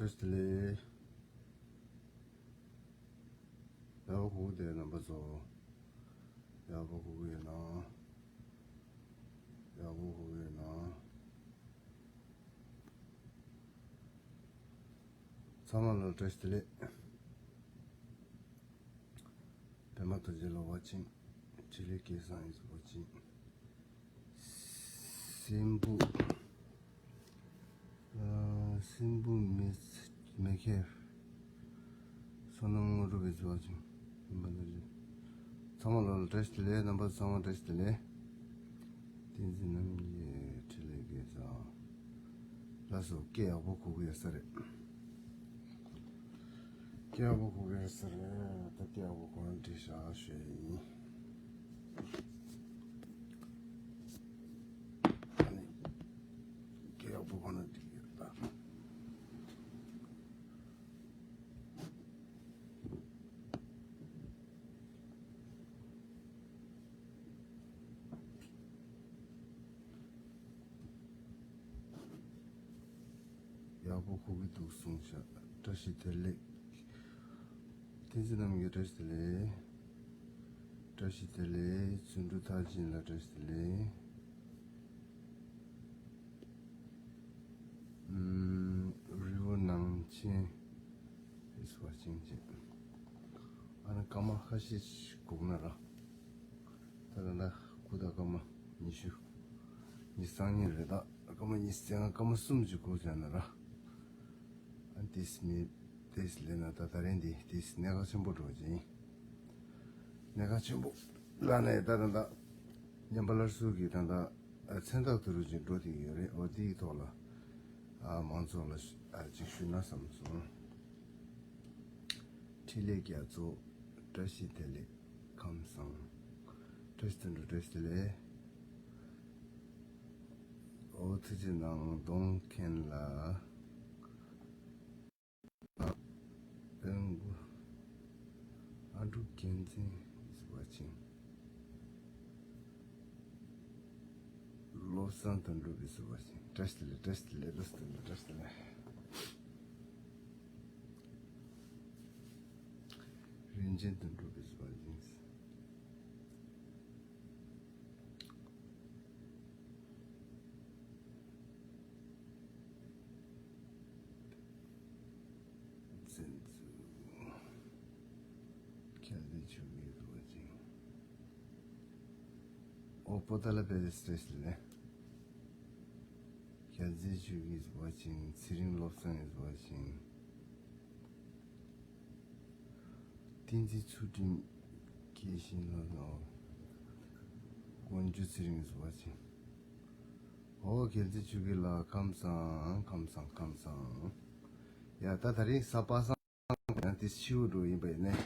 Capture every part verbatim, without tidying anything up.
བཀྲ་ཤིས་བདེ་ལེགས། ཡག་པོ་གོ་གི་འདུག་རྣམ་པ་ཚོ། ཡག་པོ་གོ་གི་ཡོད་ན། ཡག་པོ་གོ་གི་ཡོད་ན། ཚང་མ་ལ་བཀྲ་ཤིས་བདེ་ལེགས། པདྨ་རྡོ་རྗེ་ལ་བ་ཅིང་། འཕྲིན་ལས་སྐལ་བཟང་ཨིས་བ་ཅིང་། སྲིན་བུ། ཨ། སྲིན་བུ་མི་མི་ཁེར། བསོད་ནམས་དངོས་གྲུབ་ཨིས་བ་ཅིང་། པདྨ་རྡོ་རྗེ། ཚང་མ་ལ་བཀྲ་ཤིས་བདེ་ལེགས། རྣམ་པ་ཚང་མ་བཀྲ་ཤིས་བདེ་ལེགས། བསྟན་འཛིན་རྣམ་རྒྱལ། འཕྲིན་ལས་སྐལ་བཟང་། ལགས་སོ། སྐད་ཡག་པོ་གོ་གི་ཡོད་ས་རེད། སྐད་ཡག་པོ་གོ་གི་ཡོད་ས་རེད། ད་སྐད་ཡག་པོ་གོ་ན་འགྲིག་ཤག་ཞུ་ཡ་ཡིན། ཨ་ནི། སྐད་ཡག་པོ་གོ་ན་འགྲིག་གི་རེད་ད། ཡག་པོ་གོ་གི་འདུག་གསུངས་ཤག་བཀྲ་ཤིས་བདེ་ལེགས། བསྟན་འཛིན་རྣམ་རྒྱལ་བཀྲ་ཤིས་བདེ་ལེགས། བཀྲ་ཤིས་བདེ་ལེགས། བརྩོན་འགྲུས་མཐར་ཕྱིན་ལ་བཀྲ་ཤིས་བདེ་ལེགས། ཨུམ། རི་བོ་ནང་ཆེན་ཨིས་བ་ཅིང་ཅེ། ཨ་ནི་སྐར་མ་ཁ་ཤས་ཤིག་སྒུག་ན་ར། ད་ལྟ་ད་ཁུ་ད་སྐར་མ་ཉི་ཤུ། ཉི་ཤུ་རྩ་གཉིས་རེད་ད། སྐར་མ་ཉི་ཤུ་རྩ་ལྔ། སྐར་མ་གསུམ་ཅིག་སྒུག་བྱས་ན་ར། ཨ་ནི་ཏིས་མི་ཏིས་ལས་ན་ད་ད་རིང་འདི་ཏིས་གནད་འགག་ཆེན་པོ་འགྲོ་ཅིང་། གནད་འགག་ཆེན་པོ་ལ་ནས་ད་ད་ད་ཉམས་པ་སླར་གསོ་གི་ད་ད་མཚན་རྟགས་དུ་རུ་ཅིག་འགྲོ་བསྡད་ཀྱི་ཡོད་རེད། འོ་དེའི་ཐོག་ལ་ཨ་མང་ཚོགས་ལ་ཨ་ཅིག་ཞུས་ན་བསམ་སོང་། འཕྲིན་ལས་རྒྱ་མཚོ། བཀྲ་ཤིས་བདེ་ལེགས། ཁམས་བཟང་། བཀྲ་ཤིས་དོན་གྲུབ་བཀྲ་ཤིས་བདེ་ལེགས། ཨོ་ཐུགས་རྗེ་གནང་། གདོང་མཁན་ལ། ཨ། དཔོན་པོ། ཨ་འབྲུག་རྒྱལ་མཚན་ཟེར་བ་ཅིང་། བློ་བཟང་དོན་གྲུབ་ཟེར་བ་ཅིང་། བཀྲ་ཤིས་བདེ་ལེགས། བཀྲ་ཤིས་བདེ་ལེགས། བཀྲ་ཤིས་བདེ་ལེགས། བཀྲ་ཤིས་བདེ་ལེགས། རིན་ཆེན་དོན་གྲུབ་ཟེར་བ་ཅིང་། བཙན་འཛུལ། ཁྱེད་ཚོའི་ཆོས་ཀྱི་བཟོ་ཅིང་། ཨོ་པོ་ཏཱ་ལ་པེ་རེ་སི་ཏྲེ་སི་ལེ། ཁྱེད་ཚོའི་ཆོས་ཀྱི་བཟོ་ཅིང་། ཚེ་རིང་བློ་བཟང་གི་བཟོ་ཅིང་། བསྟན་འཛིན་ཚུལ་ཁྲིམས། ཁྱེད་བཞིན་ལ་ནོ། དཀོན་མཆོག་ཚེ་རིང་བཟོ་བ་ཅིང་། ཨོ་རྒྱལ་མཚན་ཆོས་སྐྱིད་ལགས། ཁམས་བཟང་། ཁམས་བཟང་། ཁམས་བཟང་། ཡ་ད་ད་རིང་གཟའ་པ་སངས་ཡང་དེ་ཕྱི་པོ་འགྲོ་ཡིན་པ་ཡིན་ནས།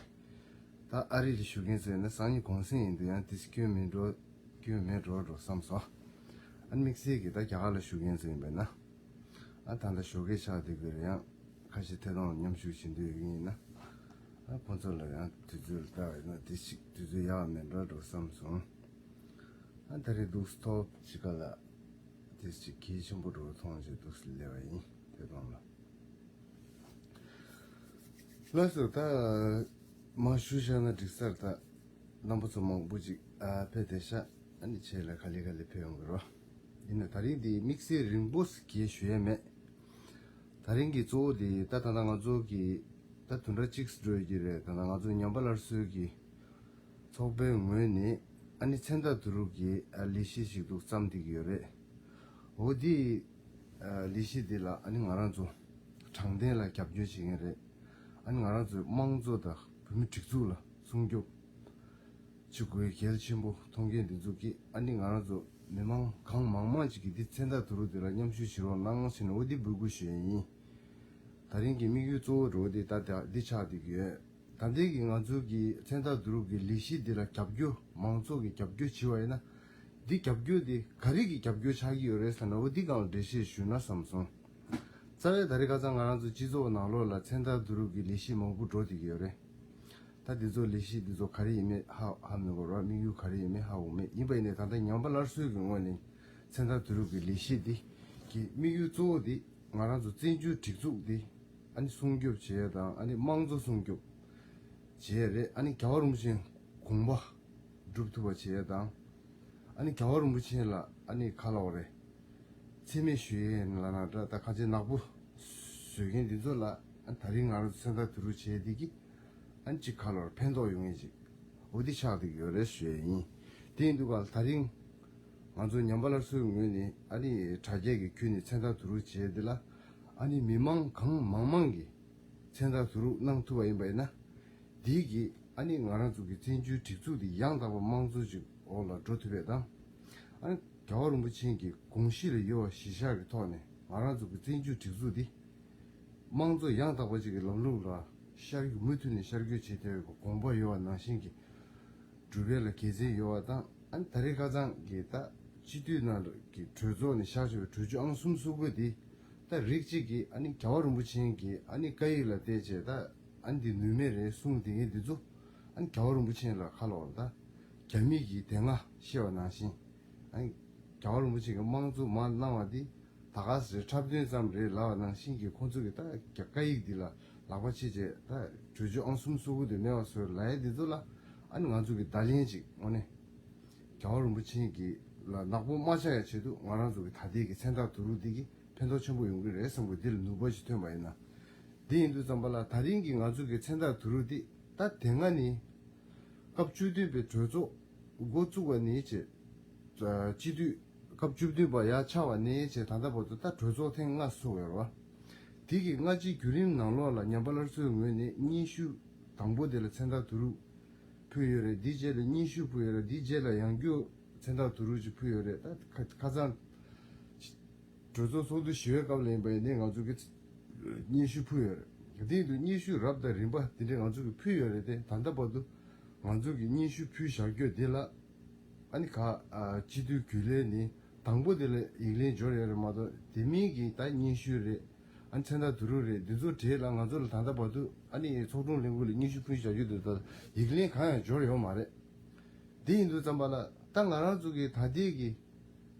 ད་ཨ་རི་ལ་བཞུགས་མཁན་ཚོ་ཡིན་ན་སང་ཉིན་གུང་སེང་ཡིན་དུས་ཡང་དེ་སྐྱོན་མེད་འགྲོ། སྐྱོན་མེད་འགྲོ་འགྲོ་བསམ་སོང་། ཨ་ནི་དམིགས་བསལ་གྱི་ད་རྒྱ་གར་ལ་བཞུགས་མཁན་ཚོ་ཡིན་པ་ཡིན་ན། ཨ་ད་ལྟ་ཞོགས་ཀས་ཆགས་བསྡད་དགོས་རེད། ཡང་ཁ་ཤས་ཐད་གཏོང་མཉམ་ཞུགས་བྱེད་འདོད་ཡོད་ཀྱི་ཡིན་ན། ཨ་ཁོང་ཚོ་ལ་ཡང་དུས་ཚོད་ལ་ལྟ་བ་ཡིན་ན་དེ་ཞིག་དུས་ཚོད་ཡག་མེད་འགྲོ་འགྲོ་བསམ་སོང་། ཨ་ད་རེས་འདུག་སྟོབས་ཅི་ག་ལ་དེ་ཞིག་གལ་ཆེན་པོ་འགྲོ་མཐོང་བྱས་འདུག་སླེབས་པ་ཡིན། ཐད་གཏོང་ལ། ལགས་སོ། ད་མ་ཞུ་བཞག་ན་འགྲིག་སར་ད། རྣམ་པ་ཚོ་མང་པོ་ཅིག་ཨ་ཕེབས་བསྡད་ཤག་ཨ་ནི་ཆེད་ལ་ག་ལེ་ག་ལེ་ཕེབས་ཡོང་གི་རོ། ཡིན་ན་ད་རིང་འདི་དམིགས་བསལ་རིང་པོ་ཞིག་གས་ཞུ་ཡས་མེད། ད་རིང་གི་གཙོ་བོ་འདི་ད་ད་ལྟ་ང་ཚོ་གི་ད་བདུན་ཕྲག་གཅིག་འགྲོ་ཡོད་ཀྱི་རེད། ད་ལྟ་ང་ཚོ་ཉམས་པ་སླར་གསོའི་གི་ཚོགས་པའི་ངོས་ནས་ཨ་ནི་མཚན་རྟགས་བསྡུ་རུབ་ཀྱི་ཨ་ལས་གཞི་ཞིག་འདུག་བརྩམས་བསྡད་ཀྱི་ཡོད་རེད། འོ་དེ་ཨ་ལས་གཞི་དེ་ལ་ཨ་ནི་ང་རང་ཚོ་དྲང་བདེན་ལ་རྒྱབ་སྐྱོར་བྱེད་མཁན་རེད། ཨ་ནི་ང་རང་ཚོའི་དམངས་གཙོ་དང་བོད་མི་སྒྲིག་འཛུགས་ལ་སྲུང་སྐྱོབ་བྱེད་དགོས་གལ་ཆེན་པོ་མཐོང་མཁན་དེ་ཚོ་གིས་ཨ་ནི་ང་རང་ཚོ་མི་མང་གང་མང་མང་ཅིག་གིས་འདི་མཚན་རྟགས་བསྡུ་རུབ་དེ་ལ་མཉམ་ཞུགས་བྱེད་རོགས་གནང་ཟེར་ནས་འོ་འདི་འབོད་སྐུལ་ཞུ་ཡས་ཡིན། ད་རིང་གི་དམིགས་ཡུལ་གཙོ་བོ་འགྲོ་བ་འདི་ད་ལྟ་འདི་ཆགས་བསྡད་ཀྱི་ཡོད། ད་ལྟའི་གི་ང་ཚོ་གི་མཚན་རྟགས་བསྡུ་རུབ་ཀྱི་ལས་གཞི་འདི་ལ་རྒྱབ་སྐྱོར་མང་ཚོགས་ཀྱི་རྒྱབ་སྐྱོར་བྱས་པ་ཡིན་ན། འདི་རྒྱབ་སྐྱོར་འདི་ག་རེ་གི་རྒྱབ་སྐྱོར་ཆགས་ཀྱི་ཡོད་རེད་ཟེར་ན་འོ་འདི་སྒང་ལ་འགྲེལ་བཤད་ཞུས་ན་བསམ་སོང་། རྩ་བའི་ད་རེས་ཁ་སང་ང་རང་ཚོ་སྤྱི་ཚོགས་ནང་ལོགས་ལ་མཚན་རྟགས་བསྡུ་རུབ་ཀྱི་ལས་གཞི་མང་པོ་འགྲོ་བསྡད་ཀྱི་ཡོད་རེད། ད་འདི་ཚོ་ལས་གཞི་འདི་ཚོ་ག་རེ་ཡིན་མེད་ཧ་ཧ་མི་གོ་ར། དམིགས་ཡུལ་ག་རེ་ཡིན་མེད་ཧ་གོ་མེད། ཡིན་པ་ཡིན་ནའི་ད་ལྟ་ཉམས་པ་སླར་གསོའི་གི་ངོས་ནས་མཚན་རྟགས་བསྡུ་རུབ་ཀྱི་ལས་གཞི་འདི་གི་དམིགས་ཡུལ་གཙོ་བོ་འདི་ང་རང་ཚོ་བཙན་བྱོལ་སྒྲིག་འཛུགས་འདི་ ཨ་ནི་སྲུང་སྐྱོབ་བྱེད་ཡ་དང་ཨ་ནི་དམངས་གཙོ་སྲུང་སྐྱོབ་བྱེད་ཡ་རེད། ཨ་ནི་རྒྱལ་བ་རིན་པོ་ཆེའི་དགོངས་པ་སྒྲུབ་ཐུབ་པ་བྱེད་ཡ་དང་། ཨ་ནི་རྒྱལ་བ་རིན་པོ་ཆེ་ལ་ཨ་ནི་ག་ལབ་དགོས་རེད། མཚན་སྨད་ཞུ་ཡས་ལབ་ན་འདྲ། ད་ཁ་ཆེ་ནག་པོ་བཟོ་མཁན་འདི་ཚོ་ལ་ཨ་ད་རིང་ང་རང་ཚོ་མཚན་རྟགས་བསྡུ་རུབ་བྱས་འདི་གི་ཨ་ནི་གཅིག་ག་ལབ་དགོས་རེད། ཕན་ཐོགས་ཡོང་ངེས་ཅིག་འོ་འདི་ཆགས་བསྡད་ཀྱི་ཡོད་རེད་ཞུ་ཡས་ཡིན། དེ་ཡིན་དུས་ག་ལ་ད་རིང་ང་ཚོ་ཉམས་པ་སླར་གསོའི་ངོས་ནས་ཨ་ནི་དྲ་རྒྱ་གི་བརྒྱུད་ནས་མཚན་རྟགས་བསྡུ་རུབ་བྱས་འདི་ལ་ཨ་ནི་མི་མང་གང་མང་མང་གིས་མཚན་རྟགས་བསྡུ་རུབ་གནང་ཐུབ་པ་ཡིན་པ་ཡིན་ན། དེའི་གི་ཨ་ནི་ང་རང་ཚོ་གི་བཙན་བྱོལ་སྒྲིག་འཛུགས་འདི་ཡང་དག་པ་དམངས་གཙོ་ཅིག་འོག་ལ་འགྲོ་ཐུབ་པ་དང་། ཨ་ནི་རྒྱལ་བ་རིན་པོ་ཆེ་གི་དགོངས་གཞི་ལ་ཡོད་པ་གཞིར་བཞག་གི་ཐོག་ནས་ང་རང་ཚོ་གི་བཙན་བྱོལ་སྒྲིག་འཛུགས་འདི་དམངས་གཙོ་ཡང་དག་པ་ཅིག་གི་ལམ་ལུགས་ལ་ཤར་མུ་མཐུད་ནས་ཤར་བསྐྱོད་བྱེད་ཐུབ་པའི་དགོངས་པ་ཡོད་པ་ནང་བཞིན་གྱི་སྒྲུབ་ཡས་ལ་དགེ་མཚན་ཡོད་པ་དང་། ཨ་ནི་ད་རེས་ཁ་སང་གི་ད་སྤྱི་འཐུས་ནང་གི་གྲོས་ཚོགས་ནས་བཞག་བཞག་པའི་གྲོས་ཆོད་ཨང་གསུམ་སོ་དགུ་དེ་ད་རིགས་གཅིག་གིས་ཨ་ནི་རྒྱལ་བ་རིན་པོ་ཆེ་གི་ཨ་ནི་བཀའ་ཡིག་ལ་བལྟས་བྱས་ད་ཨ་ནི་འདི་ནུས་མེད་རེད་གསུངས་བསྡད་མཁན་འདི་ཚོ་ཨ་ནི་རྒྱལ་བ་རིན་པོ་ཆེ་ལ་ཁ་ལོག་ལ་ད་རྒྱ་མི་གི་དེ་སྔ་བཤད་པ་ནང་བཞིན་ཨ་ནི་རྒྱལ་བ་རིན་པོ་ཆེ་གི་དམངས་གཙོ་མར་གནང་བ་འདི་ད་ག་ཟེ་འཁྲབ་སྟོན་ཙམ་རེད་ལབ་པ་ནང་བཞིན་གྱི་ཁོང་ཚོ་གི་ད་རྒྱ་བཀའ་ཡིག་འདི་ལ་ལག་པ་ཕྱིས་བྱས་ད་གྲོས་ཆོད་ཨང་གསུམ་སོ་དགུ་དེ་མེད་པ་བཟོས་ལབ་ཡ་འདི་ཚོ་ལ་ཨ་ནི་ང་ཚོ་གི་བརྡ་ལན་ཅིག་དངོས་གནས་རྒྱལ་བ་རིན་པོ་ཆེ་གི་ལ་ནག་པོ་མ་ཆགས་ཡ་ཆེད་དུ་ང་རང་ཚོ་གི་ད་ལྟའི་གི་མཚན་རྟགས་བསྡུ་རུབ་འདི་གི་ཕན་ཐོགས་ཆེན་པོ་ཡོང་གི་རེད་བསམ་གི། འདི་ལ་ནུས་པ་ཞིག་ཐོན་པ་ཡིན་ན། འདི་ཡིན་དུས་ཙམ་པ་ལ་ད་རིང་གི་ང་ཚོ་གི་མཚན་རྟགས་བསྡུ་རུབ་འདི་ད་དེ་སྔ་ནི་སྐབས་བཅུ་བདུན་པའི་གྲོས་ཚོགས་འགོ་བཙུགས་པ་ནས་བྱས། སྤྱི་འཐུས་སྐབས་བཅུ་བདུན་པ་ཡར་ཆགས་པ་ནས་བྱས་ད་ལྟ་བར་དུ་ད་གྲོས་ཚོགས་ཐེངས་ལྔ་ཚོགས་ཡོད་རེད་བ། དེ་གི་སྔ་ཕྱིའི་བརྒྱུད་རིམ་ནང་ལོགས་ལ་ཉམས་པ་སླར་གསོའི་ངོས་ནས་སྙན་ཞུ་དང་པོ་དེ་ལ་མཚན་རྟགས་བསྡུ་རུབ་ཕུལ་ཡོད་རེད། དེའི་རྗེས་ལ་སྙན་ཞུ་ཕུལ་ཡོད་རེད། དེའི་རྗེས་ལ་ཡང་བསྐྱར་མཚན་རྟགས་བསྡུ་རུབ་ཅིག་ཕུལ་ཡོད་རེད། ད་ཁ་ཁ་སང་གྲོས་ཚོགས་ཚོགས་འདུ་བཞི་པའི་སྐབས་ལ་ཡིན་པ་ཡིན་ནའི་ང་ཚོ་གི་སྙན་ཞུ་ཕུལ་ཡོད་རེད། དེ་ཡིན་དུས་སྙན་ཞུ་རབ་དང་རིམ་པ་དེ་འདྲའི་ང་ཚོ་གི་ཕུལ་ཡོད་རེད་དེ། ད་ལྟ་བར་དུ་ང་ཚོ་གི་སྙན་ཞུ་ཕུལ་བཞག་རྒྱུ་དེ་ལ་ཨ་ནི་ག་ཨ་སྤྱི་འཐུས་རྒྱུན་ལས་ནི་དང་པོ་དེ་ལ་ཡིག་ལན་འབྱོར་ཡོད་རེད་མ་གཏོགས་དེ་མིན་གྱི་ད་སྙན་ཞུ་རེད། ཨ་ནི་མཚན་རྟགས་བསྡུ་རུབ་རེད། འདི་ཚོ་གྲས་ལ་ང་ཚོ་ལ་ད་ལྟ་བར་དུ་ཨ་ནི་ཚོགས་དྲུང་ལས་ཁུངས་ལ་སྙན་ཞུ་ཕུལ་བཞག་རྒྱུ་དེ་ད་ཡིག་ལན་གང་ཡང་འབྱོར་ཡོད་མ་རེད། དེ་ཡིན་དུས་ཙམ་པ་ལ་ད་ང་རང་ཚོ་གི་ད་ལྟའི་གི་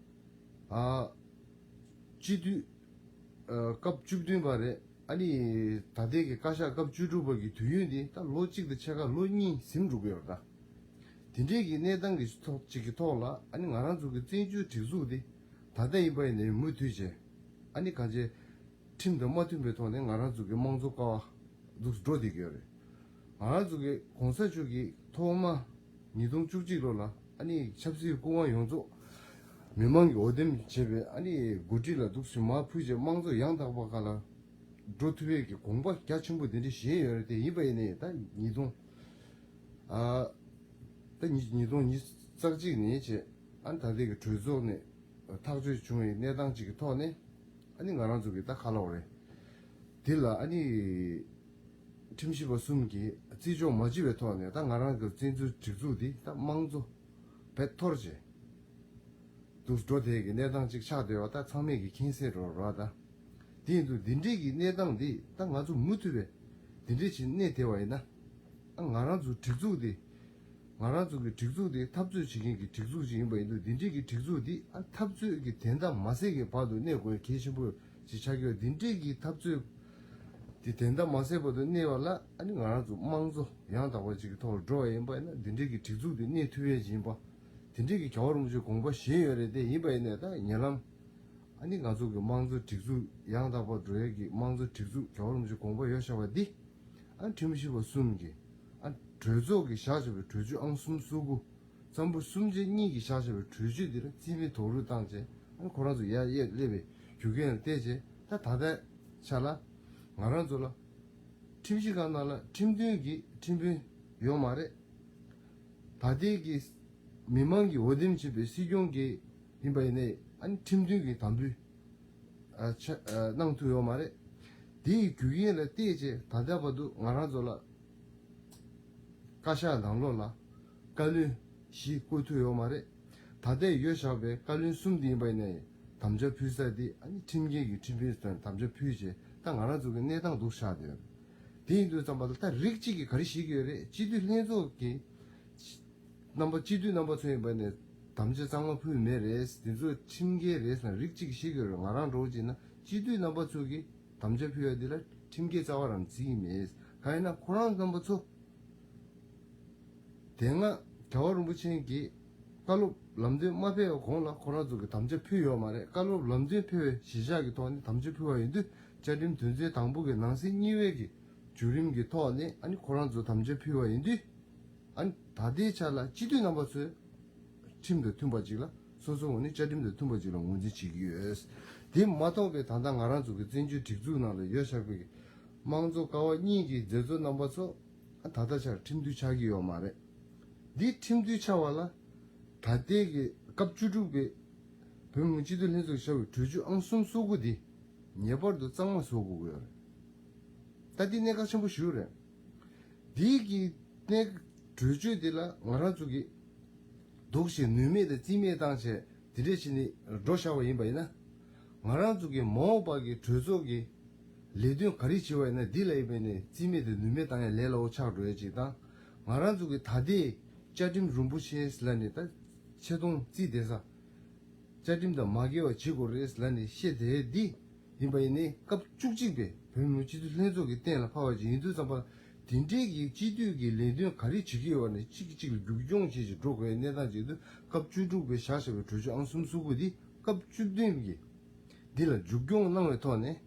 ཨ་སྤྱི་འཐུས་ཨ་སྐབས་བཅུ་བདུན་པ་རེད། ཨ་ནི་ད་ལྟའི་གི་བཀའ་ཤག་སྐབས་བཅུ་དྲུག་པ་གི་དུས་ཡུན་འདི་ད་ལོ་གཅིག་དང་ཕྱེད་ཀ་ལོ་གཉིས་ཟིན་འགྲོ་གི་ཡོད་རེད་ད། དེ་འདྲའི་གི་གནས་སྟངས་ཀྱི་ཐོག་ཅིག་གི་ཐོག་ལ་ཨ་ནི་ང་རང་ཚོ་གི་བཙན་བྱོལ་སྒྲིག་འཛུགས་འདི་ད་ལྟ་ཡིན་པ་ཡིན་ནའི་མུ་མཐུད་བྱས་ཨ་ནི་གང་ཅི་ཁྲིམས་དང་མ་མཐུན་པའི་ཐོག་ནས་ང་རང་ཚོ་གི་དམངས་གཙོ་ཀ་བ་འདུག་འགྲོ་བསྡད་ཀྱི་ཡོད་རེད། ང་རང་ཚོ་གི་གོང་ས་མཆོག་གིས་ཐོག་མ་ཉིས་སྟོང་བཅུ་གཅིག་ལོ་ལ་ཨ་ནི་ཆབ་སྲིད་སྐུ་དབང་ཡོངས་རྫོགས་མི་མང་གིས་འོས་འདེམས་བྱས་པའི་ཨ་ནི་འགོ་ཁྲིད་ལ་འདུག་སེ་མར་ཕུལ་བྱས་དམངས་གཙོ་ཡང་དག་པ་ཁ་ལ་འགྲོ་ཐུབ་པའི་གི་དགོངས་པ་རྒྱ་ཆེན་པོ་དེ་འདྲ་བཞེས་ཡོད་རེད་དེ། ཡིན་པ་ཡིན་ནའི་ད་ཉིས་སྟོང་ཨ་ད་ཉིས་ཉིས་སྟོང་ཉི་ཤུ་རྩ་གཅིག་ནས་བྱས་ཨ་ནི་ད་ལྟའི་གི་གྲོས་ཚོགས་ནས་ཐག་གཅོད་བྱུང་བའི་གནས་སྟངས་ཅིག་གི་ཐོག་ནས་ཨ་ནི་ང་རང་ཚོ་གི་ད་ག་ལབ་དགོས་རེད། དེ་ལ་ཨ་ནི་ཁྲིམས་ཞིབ་པ་གསུམ་གྱིས་བརྩི་འཇོག་མ་བྱས་པའི་ཐོག་ནས་ད་ང་རང་གི་བཙན་བྱོལ་སྒྲིག་འཛུགས་འདི་ད་དམངས་གཙོ་བེད་འཐོར་བྱས་འདུག་འགྲོ་བསྡད་ཀྱི་གནས་སྟངས་ཅིག་ཆགས་བསྡད་པ་ད་ཚང་མས་ཀྱི་མཁྱེན་གསལ་རེད་བ་ད། དེ་ཡིན་དུས་འདི་འདྲའི་གི་གནས་སྟངས་འདི་ད་ང་ཚོ་མུ་མཐུད་པའི་འདི་འདྲའི་ཅིག་གནས་བསྡད་པ་ཡིན་ན། ཨ་ང་རང་ཚོ་སྒྲིག་འཛུགས་འདི་ང་རང་ཚོ་གི་སྒྲིག་འཛུགས་འདི་འཐབ་རྩོད་བྱེད་མཁན་གྱི་སྒྲིག་འཛུགས་ཅིག་ཡིན་པ་ཡིན་དུས་འདི་འདྲའི་གི་སྒྲིག་འཛུགས་འདི་ཨ་འཐབ་རྩོད་ཀྱི་དན་རྟགས་མ་ཟད་ཀྱི་བར་དུ་གནས་དགོས་གལ་ཆེན་པོ་ཅིག་ཆགས་ཀྱི་ཡོད། འདི་འདྲའི་གི་འཐབ་རྩོད་འདི་དན་རྟགས་མ་ཟད་བར་དུ་གནས་པ་ལ་ཨ་ནི་ང་རང་ཚོ་དམངས་གཙོ་ཡང་དག་པ་ཅིག་གི་ཐོག་ལ་འགྲོ་བ་ཡིན་པ་ཡིན་ན་འདི་འདྲའི་གི་སྒྲིག་འཛུགས་འདི་གནས་ཐུབ་ཡས་ཅིག་ཡིན་པ། དེ་འདྲའི་གི་རྒྱལ་བ་རིན་པོ་ཆེའི་དགོངས་པ་བཞེས་ཡོད་རེད་དེ། ཡིན་པ་ཡིན་ནའི་ད་ཉེ་ལམ་ཨ་ནི་ང་ཚོ་གི་དམངས་གཙོ་སྒྲིག་འཛུགས་ཡང་དག་པར་འགྲོ་ཡས་ཀྱི་དམངས་གཙོ་སྒྲིག་འཛུགས་རྒྱལ་བ་རིན་པོ་ཆེའི་དགོངས་པ་ཡོད་བཞག་པ་འདི་ཨ་ཁྲིམས་ཞིབ་པ་གསུམ་གྱིས་ཨ་གྲོས་ཚོགས་ཀྱིས་བཞག་བཞག་པའི་གྲོས་ཆོད་ཨང་གསུམ་སོ་དགུ་ཙམ་པོ་གསུམ་ཆ་གཉིས་ཀྱིས་བཞག་བཞག་པའི་གྲོས་ཆོད་འདི་ལ་རྩིས་མེད་རྡོག་རོལ་བཏང་བྱས་ཨ་ཁོ་རང་ཚོ་ཡར་ཡར་སླེབས་པའི་རྒྱུ་རྐྱེན་ལ་བལྟས་བྱས་ད་ད་ལྟའི་ཆ་ལ་ང་རང་ཚོ་ལ་ཁྲིམས་ཞིབ་ཁང་ནང་ལ་ཁྲིམས་མཐུན་གྱི་ཁྲིམས་དཔོན་ཡོད་མ་རེད། ད་ལྟའི་གི་མི་མང་གིས་འོས་འདེམས་བྱས་པའི་སྲིད་སྐྱོང་གི་ཡིན་པ་ཡིན་ནའི་ཨ་ནི་ཁྲིམས་མཐུན་གྱི་དམ་འབུལ་ཨ་ཆ་ཨ་གནང་ཐུབ་ཡོད་མ་རེད། དེའི་རྒྱུ་རྐྱེན་ལ་བལྟས་བྱས་ད་ལྟ་བར་དུ་ང་རང་ཚོ་ལ་བཀའ་ཤག་ནང་ལོགས་ལ་བཀའ་བློན་བཞི་བསྐོ་ཐུབ་ཡོད་མ་རེད། ད་ལྟའི་ཡོད་བཞག་པའི་བཀའ་བློན་གསུམ་དེ་ཡིན་པ་ཡིན་ནའི་དམ་བཅའ་ཕུལ་ས་དེ་ཨ་ནི་ཁྲིམས་འགལ་གྱི་ཁྲིམས་དཔོན་ཚོས་དམ་བཅའ་ཕུལ་བྱས་ད་ང་རང་ཚོ་གི་གནས་སྟངས་འདུག་ཆགས་བསྡད་ཡོད་རེད། དེ་ཡིན་དུས་ཙམ་པ་ལ་ད་རིགས་གཅིག་གིས་ག་རེ་བཤད་ཀྱི་ཡོད་རེད། སྤྱི་འཐུས་ལྷན་ཚོགས་ཀྱི་རྣམ་པ་སྤྱི་འཐུས་རྣམ་པ་ཚོ་ཡིན་པ་ནས་དམ་བཅའ་གཙང་མ་ཕུལ་མེད་རེད། དེ་ཚོ་ཁྲིམས་འགལ་རེད་ཟེར་ན་རིགས་གཅིག་གིས་བཤད་ཀྱི་ཡོད་རེད། ང་རང་འདྲ་བོ་བྱས་ན་སྤྱི་འཐུས་རྣམ་པ་ཚོ་གིས་དམ་བཅའ་ཕུལ་ཡ་འདི་ལ་ ཁྲིམས་འགལ་རྩ་བ་རང་བརྩི་གི་མེད། གང་ཡིན་ན་ཁོ་རང་རྣམ་པ་ཚོ། དེ་སྔ་རྒྱལ་བ་རིན་པོ་ཆེ་གིས་བཀའ་སློབ་ལམ་སྟོན་མ་ཕེབས་པའི་གོང་ལ་ཁོ་རང་ཚོ་གིས་དམ་བཅའ་ཕུལ་ཡོད་མ་རེད། བཀའ་སློབ་ལམ་སྟོན་ཕེབས་པའི་གཞིར་བཞག་གི་ཐོག་ནས་དམ་བཅའ་ཕུལ་བ་ཡིན་དུས། བཅའ་ཁྲིམས་དོན་ཚན་དང་པོ་གི་ནང་གསེས་གཉིས་པའི་གི་བརྒྱུད་རིམ་གྱི་ཐོག་ནས་ཨ་ནི་ཁོ་རང་ཚོ་དམ་བཅའ་ཕུལ་བ་ཡིན་དུས། ཨ་ནི་ད་ལྟའི་ཆ་ལ་སྤྱི་འཐུས་རྣམ་པ་ཚོས་ཁྲིམས་དང་མཐུན་པ་ཅིག་ལ། སོ་སོ་ངོས་ནས་བཅའ་ཁྲིམས་དང་མཐུན་པ་ཅིག་ལ་ངོས་འཛིན་བྱེད་ཀྱི་ཡོད། དེ་མ་གཏོགས་པའི་ད་ལྟ་ང་རང་ཚོ་གི་བཙན་བྱོལ་སྒྲིག་འཛུགས་ནང་ལ་ཡོད་བཞག་པའི་དམངས་གཙོ་ཀ་བ་གཉིས་ཀྱི་མཛད་གཙོ་རྣམ་པ་ཚོ་ད་ལྟ་ཆར་ཁྲིམས་མཐུན་ཆགས་ཀྱི་ཡོད་མ་རེད། འདི་ཁྲིམས་མཐུན་ཆགས་པ་ལ་ད་ལྟའི་གི་སྐབས་བཅུ་དྲུག་པའི་བོད་མི་མང་སྤྱི་འཐུས་ལྷན་ཚོགས་ཀྱིས་བཞག་པའི་གྲོས་ཆོད་ཨང་གསུམ་སོ་དགུ་འདི་ངེས་པར་དུ་གཙང་མ་བཟོ་དགོས་ཀྱི་ཡོད་རེད། ད་འདི་གནད་འགག་ཆེན་པོ་ཞིག་རེད། འདི་གི་གནད་གྲོས་ཆོད་འདི་ལ་ང་རང་ཚོ་གིས་འདུག་བྱས་ནུས་མེད་དང་རྩིས་མེད་བཏང་བྱས་དེ་འདྲས་བྱས་ནས་འགྲོ་བཞག་པ་ཡིན་པ་ཡིན་ན། ང་རང་ཚོ་གི་མ་འོངས་པ་གི་གྲོས་ཚོགས་ཀྱི་ལས་དོན་ག་རེ་བྱེད་པ་ཡིན་ན་འདི་ལ་ཡིན་པས་ནས་རྩིས་མེད་དང་ནུས་མེད་བཏང་ཡ་ལས་སླ་བོ་ཆགས་འགྲོ་ཡ་ཅིག་དང་། ང་རང་ཚོ་གི་ད་ལྟའི་བཅའ་ཁྲིམས་རིན་པོ་ཆེ་ལ་ནི་ད་ཆེ་མཐོང་རྩིས་བསྡད་ས། བཅའ་ཁྲིམས་དང་མ་འགལ་བ་བྱེད་དགོས་རེད་ལབ་ནས་བཤད་བསྡད་འདི་ཡིན་པ་ཡིན་ནའི་སྐབས་བཅུ་གཅིག་པའི་བོད་མི་མང་སྤྱི་འཐུས་ལྷན་ཚོགས་ཀྱིས་གཏན་ལ་ཕབ་པ་ཅིག་ཡིན་དུས་ཙམ་པ། དེ་འདྲའི་གི་སྤྱི་འཐུས་ཀྱི་ལས་དོན་ག་རེ་བྱེད་ཀྱི་ཡོད་པ་ནས་གཅིག་གིས་གཅིག་ལ་རྒྱུག་མཆོང་བྱེད་ཅིག་འགྲོ་དགོས་པའི་གནས་སྟངས་ཅིག་ཏུ་སྐབས་བཅུ་དྲུག་པའི་བཞག་བཞག་པའི་གྲོས་ཆོད་ཨང་གསུམ་སོ་དགུ་འདི་སྐབས་བཅུ་བདུན་གྱི་འདི་ལ་མཇུག་སྐྱོང་གནང་བའི་ཐོག་ནས་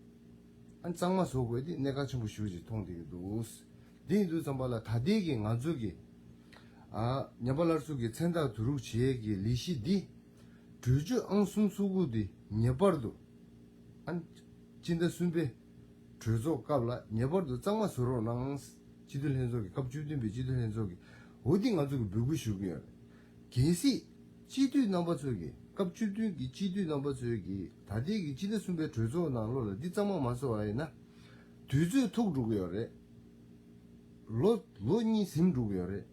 ཨ་གཙང་མ་བཟོ་དགོས་འདི་གནད་འགག་ཆེན་པོ་ཞེ་པོ་ཅིག་མཐོང་བསྡད་ཀྱི་འདུག། འདི་ཡིན་དུས་ཙམ་པ་ལ་ད་ལྟའི་གི་ང་ཚོ་གི་ཨ་ཉམས་པ་སླར་གསོ་གི་མཚན་རྟགས་བསྡུ་རུབ་བྱེད་ཡས་ཀྱི་ལས་གཞི་འདི་གྲོས་ཆོད་ཨང་གསུམ་སོ་དགུ་འདི་ངེས་པར་དུ་ཨ་སྤྱི་ཟླ་གསུམ་པའི་གྲོས་ཚོགས་སྐབས་ལ་ངེས་པར་དུ་གཙང་མ་བཟོ་རོགས་གནང་། སྤྱི་འཐུས་ལྷན་ཚོགས་ཀྱི་སྐབས་བཅུ་བདུན་པའི་སྤྱི་འཐུས་ལྷན་ཚོགས་ཀྱི་འོ་འདི་ང་ཚོ་གི་འབོད་སྐུལ་ཞུ་གི་ཡོད་རེད། གལ་སྲིད་སྤྱི་འཐུས་རྣམ་པ་ཚོས་ཀྱི་སྐབས་བཅུ་བདུན་གྱི་སྤྱི་འཐུས་རྣམ་པ་ཚོས་ཀྱི་ད་ལྟའི་གི་སྤྱི་ཟླ་གསུམ་པའི་གྲོས་ཚོགས་ནང་ལོགས་ལ་འདི་གཙང་མ་མ་བཟོ་བ་ཡིན་ན། དུས་ཚོད་ཐུག་འགྲོ་གི་ཡོད་རེད། ལོ་ལོ་གཉིས་ཟིན་འགྲོ་གི་ཡོད་རེད།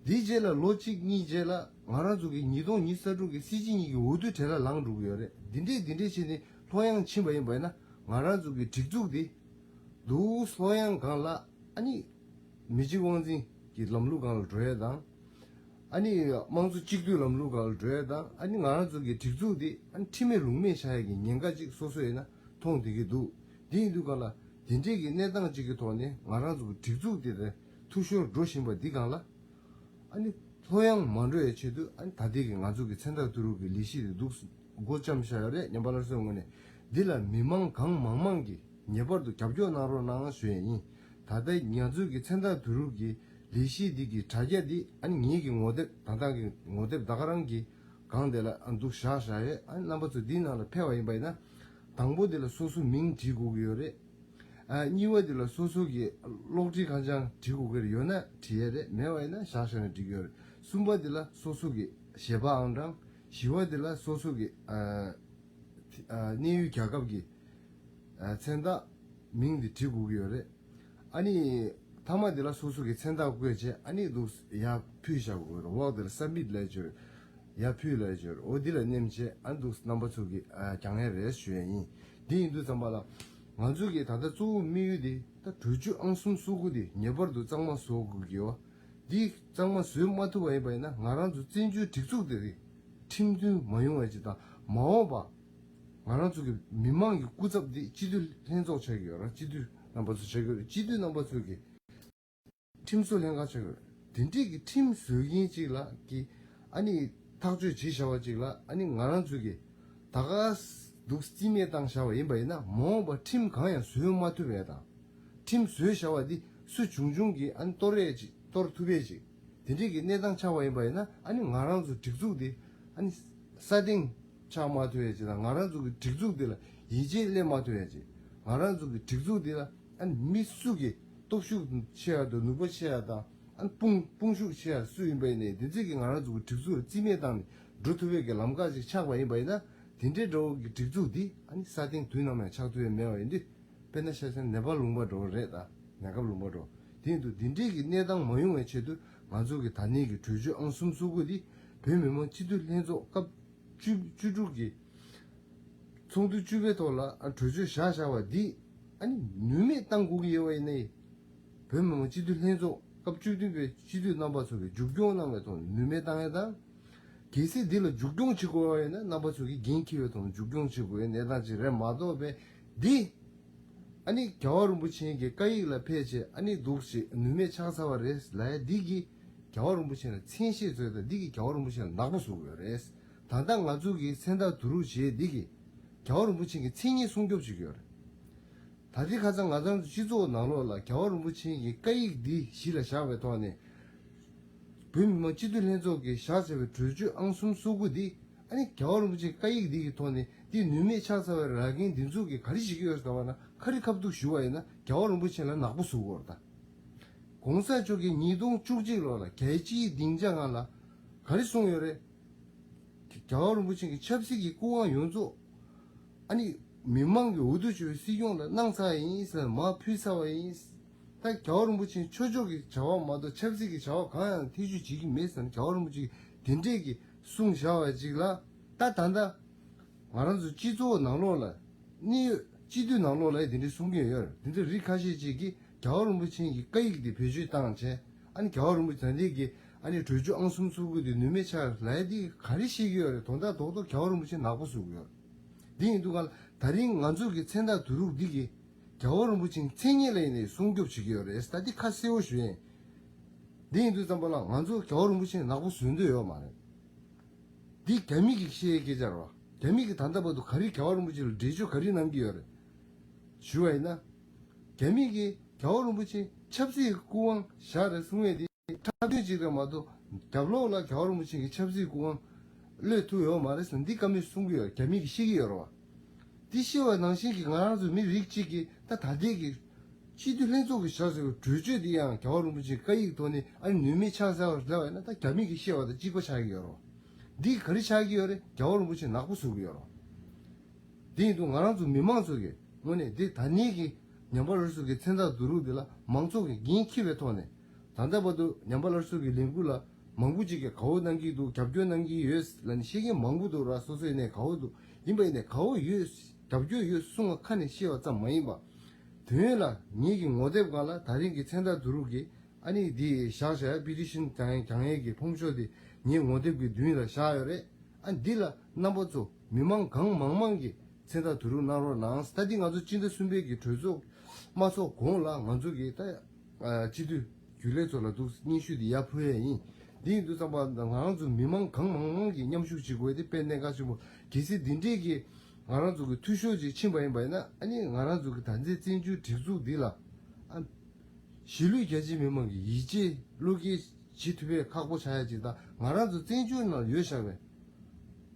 འདིའི་རྗེས་ལ་ལོ་གཅིག་གཉིས་རྗེས་ལ་ང་རང་ཚོ་གི་ཉིས་སྟོང་ཉི་ཤུ་རྩ་དྲུག་གི་སྲིད་སྤྱི་གཉིས་ཀྱི་འོས་བསྡུ་གྲལ་ལ་ལངས་འགྲོ་གི་ཡོད་རེད། འདི་འདྲས་འདི་འདྲས་བྱས་ནས་ལྷོད་ཡངས་ཕྱིན་པ་ཡིན་པ་ཡིན་ན་ང་རང་ཚོ་གི་སྒྲིག་འཛུགས་འདི་འདུག་ལྷོད་ཡངས་སྒང་ལ་ཨ་ནི་མི་གཅིག་དབང་འཛིན་གྱི་ལམ་ལུགས་སྒང་ལ་འགྲོ་ཡས་དང་། ཨ་ནི་དམངས་གཙོ་གཅིག་སྡུད་ལམ་ལུགས་སྒང་ལ་འགྲོ་ཡས་དང་ཨ་ནི་ང་རང་ཚོ་གི་སྒྲིག་འཛུགས་འདི་ཨ་ནི་ཁྲིམས་མེད་ལུགས་མེད་ཆགས་ཡས་ཀྱི་ཉེན་ཁ་ཅིག་སོ་སོ་ཡིན་ན་མཐོང་བསྡད་ཀྱི་འདུག། འདི་ཡིན་དུས་སྒང་ལ་དེ་འདྲས་ཀྱི་གནས་སྟངས་ཅིག་གི་ཐོག་ནས་ང་རང་ཚོ་གི་སྒྲིག་འཛུགས་འདི་རེད་འཐུས་ཤོར་འགྲོ་བཞིན་པ་འདི་སྒང་ལ། ཨ་ནི་ལྷོད་ཡངས་མ་འགྲོ་ཡའི་ཆེད་དུ་ཨ་ནི་ད་ལྟའི་གི་ང་ཚོ་གི་མཚན་རྟགས་བསྡུ་རུབ་ཀྱི་ལས་གཞི་དེ་འདུག་སེ་འགོ་བརྩམས་བཞག་ཡོད་རེད། ཉམས་པ་སླར་གསོའི་ངོས་ནས་འདི་ལ་མི་མང་གང་མང་མང་གིས་ངེས་པར་དུ་རྒྱབ་སྐྱོར་གནང་རོགས་གནང་ཞུ་ཡས་ཡིན། ད་ལྟ་ང་ཚོའི་གི་མཚན་རྟགས་བསྡུ་རུབ་ཀྱི་ལས་གཞི་འདི་གི་དྲ་རྒྱ་འདི་ཨ་ནི་ངེད་ཀྱི་ངོ་དེབ་ད་ལྟ་གི་ངོ་དེབ་ད་ག་རང་གི་སྒང་དེ་ལ་ཨ་འདུག་བཞག་བཞག་ཡོད། ཨ་ནི་རྣམ་པ་ཚོ་འདིའི་ནང་ལ་ཕེབས་པ་ཡིན་པ་ཡིན་ན་དང་པོ་དེ་ལ་སོ་སོ་མིང་བྲིས་དགོས་ཀྱི་ཡོད་རེད། ཨ་གཉིས་པ་དེ་ལ་སོ་སོ་གི་གློག་འཕྲིན་ཁ་བྱང་བྲིས་དགོས་ཀྱི་ཡོད་ན་བྲིས་ཡས་རེད། མེད་པ་ཡིན་ན་བཞག་བཞག་ནས་འབྲི་གི་ཡོད་རེད། གསུམ་པ་དེ་ལ་སོ་སོ་གི་ཞལ་པར་ཨང་གྲངས། བཞི་པ་དེ་ལ་སོ་སོ་གི་ཨ་ཨ་གནས་ཡུལ་རྒྱལ་ཁབ་ཀྱི་ཨ་མཚན་རྟགས་མིང་དེ་བྲིས་དགོས་ཀྱི་ཡོད་རེད། ཨ་ནི་མཐའ་མ་དེ་ལ་སོ་སོ་གི་མཚན་རྟགས་བཀོད་བྱས་ཨ་ནི་འདུག་ཡར་ཕུལ་བཞག་དགོས་རེད། འོག་དེ་ལ་སབ་མིཊ་ལབ་ཀྱི་ཡོད་རེད། ཡར་ཕུལ་ལབ་ཀྱི་ཡོད་རེད། འོ་འདི་ལ་མནན་བྱས་ཨ་འདུག་རྣམ་པ་ཚོ་གི་ཨ་རྒྱག་ཡས་རེད་ཞུ་ཡས་ཡིན། འདི་ཡིན་དུས་ཙམ་པ་ལ་ང་ཚོ་གི་ད་ལྟ་གཙོ་བོ་དམིགས་ཡུལ་དེ་ད་གྲོས་ཆོད་ཨང་གསུམ་སོ་དགུ་དེ་ངེས་པར་དུ་གཙང་མ་བཟོ་དགོས་ཀྱི་ཡོད། འདི་གཙང་མ་བཟོས་མ་ཐུབ་པ་ཡིན་པ་ཡིན་ན་ང་རང་ཚོ་བཙན་བྱོལ་སྒྲིག་འཛུགས་དེ་རིགས་ཁྲིམས་མཐུན་མ་ཡོང་བ་ཅིག་དང་མ་འོངས་པ་ང་རང་ཚོ་གི་མི་མང་གི་སྐུ་ཚབ་འདི་སྤྱི་འཐུས་ལྷན་ཚོགས་ཆགས་ཀྱི་ཡོད་རེད། སྤྱི་འཐུས་རྣམ་པ་ཚོ་ཆགས་ཀྱི་ཡོད་རེད། སྤྱི་འཐུས་རྣམ་པ་ཚོ་གི་ཁྲིམས་བཟོ་ལྷན་ཁང་ཆགས་ཀྱི་ཡོད་རེད། དེ་འདྲས་ཀྱི་ཁྲིམས་བཟོ་མཁན་ཅིག་ལ་གི་ཨ་ནི་ཐག་གཅོད་བྱེད་བཞག་པ་ཅིག་ལ་ཨ་ནི་ང་རང་ཚོ་གི་ད་ག་འདུག་རྩིས་མེད་བཏང་བཞག་པ་ཡིན་པ་ཡིན་ན་མ་འོངས་པ་ཁྲིམས་གང་ཡང་བཟོ་མ་ཐུབ་པ་དང་། ཁྲིམས་བཟོས་བཞག་པ་འདི་སུ་བྱུང་བྱུང་གིས་ཨ་ནི་གཏོར་ཡས་ཅིག་གཏོར་ཐུབ་ཡས་ཅིག་དེ་འདྲས་ཀྱི་གནས་སྟངས་ཆགས་པ་ཡིན་པ་ཡིན་ན་ཨ་ནི་ང་རང་ཚོ་སྒྲིག་འཛུགས་འདི་ཨ་ནི་སྲ་བརྟན་ཆགས་མ་ཐུབ་ཡས་ཅིག་དང་ང་རང་ཚོ་གི་སྒྲིག་འཛུགས་འདི་ལ་ཡིད་ཆེས་སླེབས་མ་ཐུབ་ཡས་ཅིག་ང་རང་ཚོ་གི་སྒྲིག་འཛུགས་འདི་ལ་ཨ་ནི་མི་སུ་གི་སྟོབས་ཤུགས་ཆེ་ཡ་དང་ནུས་པ་ཆེ་ཡ་དང་ཨ་ནི་དཔུང་དཔུང་ཤུགས་ཆེ་ཡ་སུ་ཡིན་པ་ཡིན་ནའི་དེ་ཚོས་ཀྱིས་ང་རང་ཚོ་གི་སྒྲིག་འཛུགས་ལ་རྩིས་མེད་བཏང་ནས་འགྲོ་ཐུབ་ཡས་ཀྱི་ལམ་ཁ་ཅིག་ཆགས་པ་ཡིན་པ་ཡིན་ན་དེ་འདྲའི་འདྲ་བོ་གི་སྒྲིག་འཛུགས་འདི་ཨ་ནི་སྲ་བརྟན་དུས་ནམ་ཡང་ཆགས་ཐུབ་ཡས་མེད་པ་ཡིན་དུས། དཔེར་ན་ཆ་བཞག་ནེ་པཱལ་ལུང་པ་འགྲོ་རེད་ད། གནས་སྐབས་ལུང་པ་འགྲོ། དེ་ཡིན་དུས་འདི་འདྲས་ཀྱི་གནས་སྟངས་མ་ཡོང་བའི་ཆེད་དུ་ང་ཚོ་གི་ད་ནས་ཀྱི་གྲོས་ཆོད་ཨང་གསུམ་སོ་དགུ་འདི་བོད་མི་མང་སྤྱི་འཐུས་ལྷན་ཚོགས་སྐབས་བཅུ་བཅུ་དྲུག་གི་ཚོགས་འདུ་བཅུ་པའི་ཐོག་ལ་ཨ་གྲོས་ཆོད་བཞག་བཞག་པ་འདི་ཨ་ནི་ནུས་མེད་བཏང་དགོས་ཀྱི་ཡོད་པ་ཡིན་ནའི། བོད་མི་མང་སྤྱི་འཐུས་ལྷན་ཚོགས་སྐབས་བཅུ་བདུན་པའི་སྤྱི་འཐུས་རྣམ་པ་ཚོ་གིས་མཇུག་སྐྱོང་གནང་བའི་ཐོག་ནས་ནུས་མེད་བཏང་ཡས་དང་། གལ་སྲིད་འདི་ལ་མཇུག་སྐྱོང་བྱེད་དགོས་པ་ཡིན་ན་རྣམ་པ་ཚོ་གིས་འགན་འཁྱེར་བའི་ཐོག་ནས་མཇུག་སྐྱོང་བྱེད་དགོས་པའི་གནས་སྟངས་ཅིག་རེད་མ་གཏོགས་པའི་འདི་ ཨ་ནི་རྒྱལ་བ་རིན་པོ་ཆེ་གི་བཀའ་ཡིག་ལ་ཕལ་ཆེར་ཨ་ནི་འདུག་ཅེས་ནུས་མེད་ཆགས་ཚར་བ་རེད་ལབ་ཡ་འདི་གིས་རྒྱལ་བ་རིན་པོ་ཆེ་ལ་མཚན་ཤས་བཟོས་དང་འདི་གིས་རྒྱལ་བ་རིན་པོ་ཆེ་ལ་ནག་པོ་བཟོ་དགོས་རེད། ད་ལྟ་ང་ཚོ་གི་མཚན་རྟགས་བསྡུ་རུབ་བྱས་འདི་གིས་རྒྱལ་བ་རིན་པོ་ཆེ་གི་མཚན་ཉིད་སྲུང་སྐྱོབ་བྱེད་ཀྱི་ཡོད་རེད། ད་ལྟའི་ཁ་སང་ང་ཚོ་སྤྱི་ཚོགས་ནང་ལོགས་ལ་རྒྱལ་བ་རིན་པོ་ཆེ་གི་བཀའ་ཡིག་འདི་གཞི་ལ་བཞག་པའི་ཐོག་ནས། བོད་མི་མང་སྤྱི་འཐུས་ལྷན་ཚོགས་ཀྱིས་བཞག་བྱས་པའི་གྲོས་ཆོད་ཨང་གསུམ་སོ་དགུ་འདི་ཨ་ནི་རྒྱལ་བ་རིན་པོ་ཆེའི་བཀའ་ཡིག་འདི་གི་ཐོག་ནས་འདི་ནུས་མེད་ཆགས་ཚར་བའི་ར་གན་འདི་ཚོ་གིས་ག་རེ་བྱེད་ཀྱི་ཡོད་ཟེར་བ་ན་ཁ་རི་ཁ་ཐུག་ཞུ་བ་ཡིན་ན་རྒྱལ་བ་རིན་པོ་ཆེ་ལ་ནག་པོ་བཟོ་གི་ཡོད་རེད་ད། གོང་ས་མཆོག་གིས་ཉིས་སྟོང་བཅུ་གཅིག་ལོ་ལ་རྒྱལ་སྤྱིའི་སྡིངས་ཆ་སྒང་ལ་ག་རེ་གསུངས་ཡོད་རེད། རྒྱལ་བ་རིན་པོ་ཆེ་གི་ཆབ་སྲིད་ཀྱི་སྐུ་དབང་ཡོངས་རྫོགས་ཨ་ནི་མི་མང་གི་འོས་བསྡུ་བྱས་པའི་སྲིད་སྐྱོང་ལ་གནང་ཚར་ཡིན་ཟེར་མར་ཕུལ་ཚར་བ་ཡིན། ད་རྒྱལ་བ་རིན་པོ་ཆེ་ཆོས་ཕྱོགས་ཀྱི་བྱ་བ་མ་གཏོགས་ཆབ་སྲིད་ཀྱི་བྱ་བ་གང་ཡང་ཐེ་བྱུས་བྱེད་ཀྱི་མེད་ཟེར་ནས་རྒྱལ་བ་རིན་པོ་ཆེ་གིས་དེ་འདྲས་ཀྱི་གསུངས་བཞག་པ་ཅིག་ལ། ད་ད་ལྟ་ང་རང་ཚོ་སྤྱི་ཚོགས་ནང་ལོགས་ལ་གནས་ཡོད་སྤྱི་འཐུས་ནང་ལོགས་ལ་དེ་འདྲས་གསུང་གི་ཡོད་རེད། དེ་འདྲས་རིགས་ཁ་ཤས་ཅིག་གིས་རྒྱལ་བ་རིན་པོ་ཆེ་གི་བཀའ་ཡིག་དེ་བེད་སྤྱོད་བཏང་བྱས་ཨ་ནི་རྒྱལ་བ་རིན་པོ་ཆེ་ད་ལྟའི་གི་ཨ་ནི་གྲོས་ཆོད་ཨང་གསུམ་སོ་དགུ་དེ་ནུས་མེད་ཆགས་ལབ་ཡ་དེ་ག་རེ་བཤད་ཀྱི་ཡོད་རེད། དོན་དག་རྡོག་རྡོག་རྒྱལ་བ་རིན་པོ་ཆེ་ནག་པོ་བཟོ་གི་ཡོད་རེད། འདི་ཡིན་དུས་ག་ལ་ད་རིང་ང་ཚོ་གི་མཚན་རྟགས་བསྡུ་རུབ་འདི་གི་རྒྱལ་བ་རིན་པོ་ཆེའི་མཚན་སྙན་ལ་ཡིན་ནའི་སྲུང་སྐྱོབ་བྱེད་ཀྱི་ཡོད་རེད། ད་འདི་ཁ་གསལ་བོ་ཞུ་ཡིན། འདི་ཡིན་དུས་ཙམ་པ་ལ་ང་ཚོ་རྒྱལ་བ་རིན་པོ་ཆེ་ནག་པོ་བཟོ་འདོད་ཡོད་མ་རེད། འདི་རྒྱ་མི་གིས་བཤད་ཡའི་སྐད་ཆ་རེད་བ། རྒྱ་མི་གིས་ད་ལྟ་བར་དུ་ག་རེ་རྒྱལ་བ་རིན་པོ་ཆེ་ལ་འགྲེལ་བརྗོད་ག་རེ་གནང་གི་ཡོད་རེད། ཞུ་བ་ཡིན་ན། རྒྱ་མི་གིས་རྒྱལ་བ་རིན་པོ་ཆེ་ཆབ་སྲིད་སྐུ་དབང་བཞག་རེད་གསུང་ཡས་དེ་འཁྲབ་སྟོན་ཅིག་རེད་མ་གཏོགས་རྒྱབ་ལོགས་ལ་རྒྱལ་བ་རིན་པོ་ཆེ་གི་ཆབ་སྲིད་སྐུ་དབང་གློད་ཐུབ་ཡོད་མ་རེད་ཟེར་འདི་བཀའ་མོལ་གསུང་གི་ཡོད། རྒྱ་མི་གིས་བཤད་ཀྱི་ཡོད་རེད་བ། འདི་བཤད་པ་ནང་བཞིན་གྱི་ང་རང་ཚོ་མི་རིགས་གཅིག་གིས་ད་ད་ལྟའི་གི་སྤྱི་འཐུས་ལྷན་ཚོགས་ཀྱི་བཞག་ཟེར་བའི་གྲོས་ཆོད་འདི་ཡང་རྒྱལ་བ་རིན་པོ་ཆེའི་བཀའ་ཡིག་ཐོག་ནས་ཨ་ནི་ནུས་མེད་ཆགས་ཚར་བ་ལབ་པ་ཡིན་ན་ད་རྒྱ་མི་གིས་བཤད་པ་དང་གཅིག་པ་ཆགས་ཀྱི་ཡོད་རེད་བ། འདི་ག་རེ་ཆགས་ཀྱི་ཡོད་རེད། རྒྱལ་བ་རིན་པོ་ཆེ་ནག་པོ་བཟོ་གི་ཡོད་རེད་བ། དེ་ཡིན་དུས་ང་རང་ཚོ་མི་མང་ཚོ་གིས་དངོས་གནས་འདི་ད་ནས་ཀྱི་ཉམས་པ་སླར་གསོ་གི་མཚན་རྟགས་བསྡུ་རུབ་འདི་ལ་མང་ཚོགས་ཀྱིས་འགན་འཁྱེར་བའི་ཐོག་ནས་ད་ལྟ་བར་དུ་ཉམས་པ་སླར་གསོ་གི་ལས་འགུལ་ལ་མང་པོ་ཅིག་གིས་དགའ་བོ་གནང་གི་འདུག་རྒྱབ་སྐྱོར་གནང་གི་ཡོད་ལབ་ནས་བཤད་མཁན་མང་པོ་འདུག་ར། སོ་སོ་ཡིན་ནའི་དགའ་བོ་འདུག་ཡིན་པ་ཡིན་ནའི་དགའ་བོ་ཡོད་རྒྱབ་སྐྱོར་ཡོད་གསུང་བ་ཁ་ནས་བཤད་པ་ཙམ་མ་ཡིན་པ། དོན་ལ་ངེད་ཀྱི་ངོ་དེབ་སྒང་ལ་ད་རིང་གི་མཚན་རྟགས་བསྡུ་རུབ་ཀྱི་ཨ་ནི་འདི་བཞག་བཞག་པི་ཊི་ཤན་རྒྱག་ཡས་ཀྱི་ཕོམ་ཤོག་དེ་ངའི་ངོ་དེབ་ཀྱི་མདུན་ལ་བཞག་ཡོད་རེད། ཨ་འདི་ལ་རྣམ་པ་ཚོ་མི་མང་གང་མང་མང་གིས་མཚན་རྟགས་བསྡུ་རུབ་གནང་རོགས་གནང་། ད་འདི་ང་ཚོ་སྤྱི་ཟླ་གསུམ་པའི་གི་གྲོས་ཚོགས་མ་ཚོགས་གོང་ལ་ང་ཚོ་གིས་ད་སྤྱི་འཐུས་རྒྱུན་ལས་ཚོ་ལ་འདུག་སྙན་ཞུ་འདི་ཡར་ཕུལ་ཡས་ཡིན། འདི་ཡིན་དུས་ཙམ་པ་ང་རང་ཚོ་མི་མང་གང་མང་མང་གིས་མཉམ་ཞུགས་བྱེད་དགོས་དེ་དཔེ་གནད་འགག་ཆེན་པོ། གལ་སྲིད་འདི་འདྲས་ཀྱི་ང་རང་ཚོ་གི་འཐུས་ཤོར་ཅིག་ཕྱིན་པ་ཡིན་པ་ཡིན་ན་ཨ་ནི་ང་རང་ཚོ་གི་ད་ལྟའི་བཙན་བྱོལ་སྒྲིག་འཛུགས་འདི་ལ་ཨ། གཞིས་ལུས་རྒྱ་ཆེའི་མི་མང་གིས་ཡིད་ཆེས་བློ་འགེལ་བྱེད་ཐུབ་པའི་ཁག་པོ་ཆགས་ཡ་ཅིག་དང་། ང་རང་ཚོ་བཙན་བྱོལ་ནང་ཡོད་བཞག་པའི་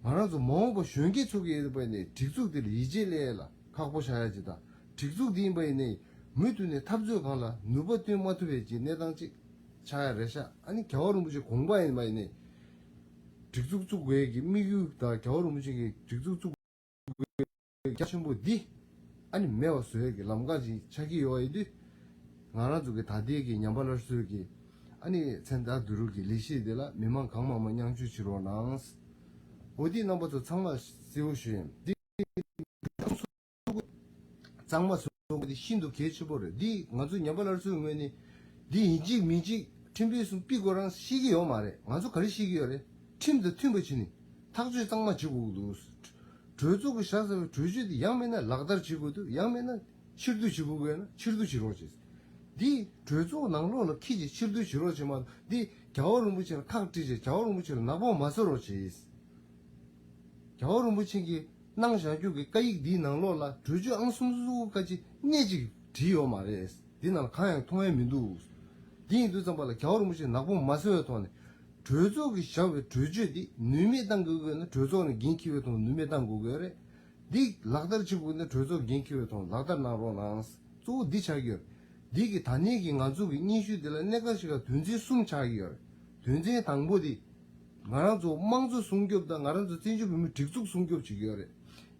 ང་རང་ཚོ་མ་འོངས་པ་གཞོན་སྐྱེས་ཚོ་གིས་ཡོད་པ་ནས་སྒྲིག་འཛུགས་འདི་ལ་ཡིད་ཆེས་སླེབས་ཡ་ལ་ཁག་པོ་ཆགས་ཡ་ཅིག་དང་། སྒྲིག་འཛུགས་འདི་ཡིན་པ་ཡིན་ནའི་མུ་མཐུད་ནས་འཐབ་རྩོད་སྒང་ལ་ནུས་པ་བཏོན་མ་ཐུབ་པའི་ཅིག་གནས་སྟངས་ཅིག་ཆགས་ཡ་རེད་ཤག་ཨ་ནི་རྒྱལ་བ་རིན་པོ་ཆེ་དགོངས་པ་ཡིན་པ་ཡིན་ནའི་སྒྲིག་འཛུགས་བཙུགས་དགོས་ཀྱི་དམིགས་ཡུལ་དང་རྒྱལ་བ་རིན་པོ་ཆེ་གིས་སྒྲིག་འཛུགས་བཙུགས་རྒྱ་ཆེན་པོ་འདི་ཨ་ནི་མེད་པ་བཟོ་ཡས་ཀྱི་ལམ་ཁ་ཅིག་ཆགས་ཀྱི་ཡོད་པ་ཡིན་དུས། ང་རང་ཚོ་གི་ད་ལྟའི་གི་ཉམས་པ་སླར་གསོའི་གི་ཨ་ནི་མཚན་རྟགས་བསྡུ་རུབ་ཀྱི་ལས་གཞི་འདི་ལ་མི་མང་གང་མང་མང་མཉམ་ཞུགས་བྱེད་རོགས་གནང་། འོ་འདི་རྣམ་པ་ཚོ་ཚང་མ་གསལ་བོ་ཞུ་ཡིན། འདི་གཙང་མ་བཟོ་དགོས་འདི་ཤིན་ཏུ་གལ་ཆེན་པོ་རེད། འདི་ང་ཚོ་ཉམས་པ་སླར་གསོའི་ངོས་ནས་འདི་ཡིན་གཅིག་མིན་གཅིག་ཁྲིམས་དཔོན་གསུམ་ཕུད་དགོས་རང་ཤེས་ཀྱི་ཡོད་མ་རེད། ང་ཚོ་ག་རེ་ཤེས་ཀྱི་ཡོད་རེད། ཁྲིམས་དང་མཐུན་པ་བྱས་ནས་ཐག་གཅོད་གཙང་མ་བྱེད་དགོས་ཀྱི་འདུག་གྲོས་ཚོགས་ཀྱིས་བཞག་ཚར་བའི་གྲོས་ཆོད་དེ་ཡང་མིན་ན་ལག་བསྟར་བྱེད་དགོས་འདུག་ཡང་མིན་ན་ཕྱིར་བསྡུ་བྱེད་དགོས་ཀྱི་ཡོད་ན་ཕྱིར་བསྡུ་བྱེད་རོགས་བྱེད། འདི་གྲོས་ཚོགས་ནང་ལོགས་ལ་ཁྱེད་ཀྱིས་ཕྱིར་བསྡུ་བྱེད་རོགས་བྱེད་མ་གཏོགས་འདི་རྒྱལ་བ་རིན་པོ་ཆེ་ལ་ཁག་དཀྲིས་བྱས་རྒྱལ་བ་རིན་པོ་ཆེ་ལ་ནག་པོ་མ་བཟོ་རོགས་བྱེད། རྒྱལ་བ་རིན་པོ་ཆེ་གིས་གནང་བཞག་རྒྱུ་གི་བཀའ་ཡིག་འདིའི་ནང་ལོགས་ལ་གྲོས་ཆོད་ཨང་གསུམ་སོ་དགུ་ཀ་ཅིག་སྣེ་གཅིག་བྲིས་ཡོད་མ་རེད། འདི་ནང་ལ་གང་ཡང་མཐོང་ཡ་མི་འདུག་འདི་ཡིན་དུས་ཙམ་པ་ལ་རྒྱལ་བ་རིན་པོ་ཆེ་ནག་པོ་མ་བཟོ་བའི་ཐོག་ནས་གྲོས་ཚོགས་ཀྱིས་བཞག་པའི་གྲོས་ཆོད་འདི་ནུས་མེད་བཏང་དགོས་དགོས་ན་གྲོས་ཚོགས་ནས་འགན་འཁྱེར་བའི་ཐོག་ནས་ནུས་མེད་བཏང་དགོས་དགོས་རེད། འདི་ལག་བསྟར་བྱེད་དགོས་ན་གྲོས་ཚོགས་འགན་འཁྱེར་བའི་ཐོག་ནས་ལག་བསྟར་གནང་རོགས་གནང་། གཙོ་བོ་འདི་ཆགས་ཀྱི་ཡོད། འདི་གི་ད་ནས་ཀྱི་ང་ཚོ་གི་སྙན་ཞུ་འདི་ལ་གནད་འགག་ཞིག་ལ་དོན་ཚན་གསུམ་ཆགས་ཀྱི་ཡོད་རེད། དོན་ཚན་དང་པོ་འདི། ང་རང་ཚོ་དམངས་གཙོ་སྲུང་སྐྱོབ་དང་ང་རང་ཚོ་བཙན་བྱོལ་བོད་མིའི་སྒྲིག་འཛུགས་སྲུང་སྐྱོབ་བྱེད་ཀྱི་ཡོད་རེད།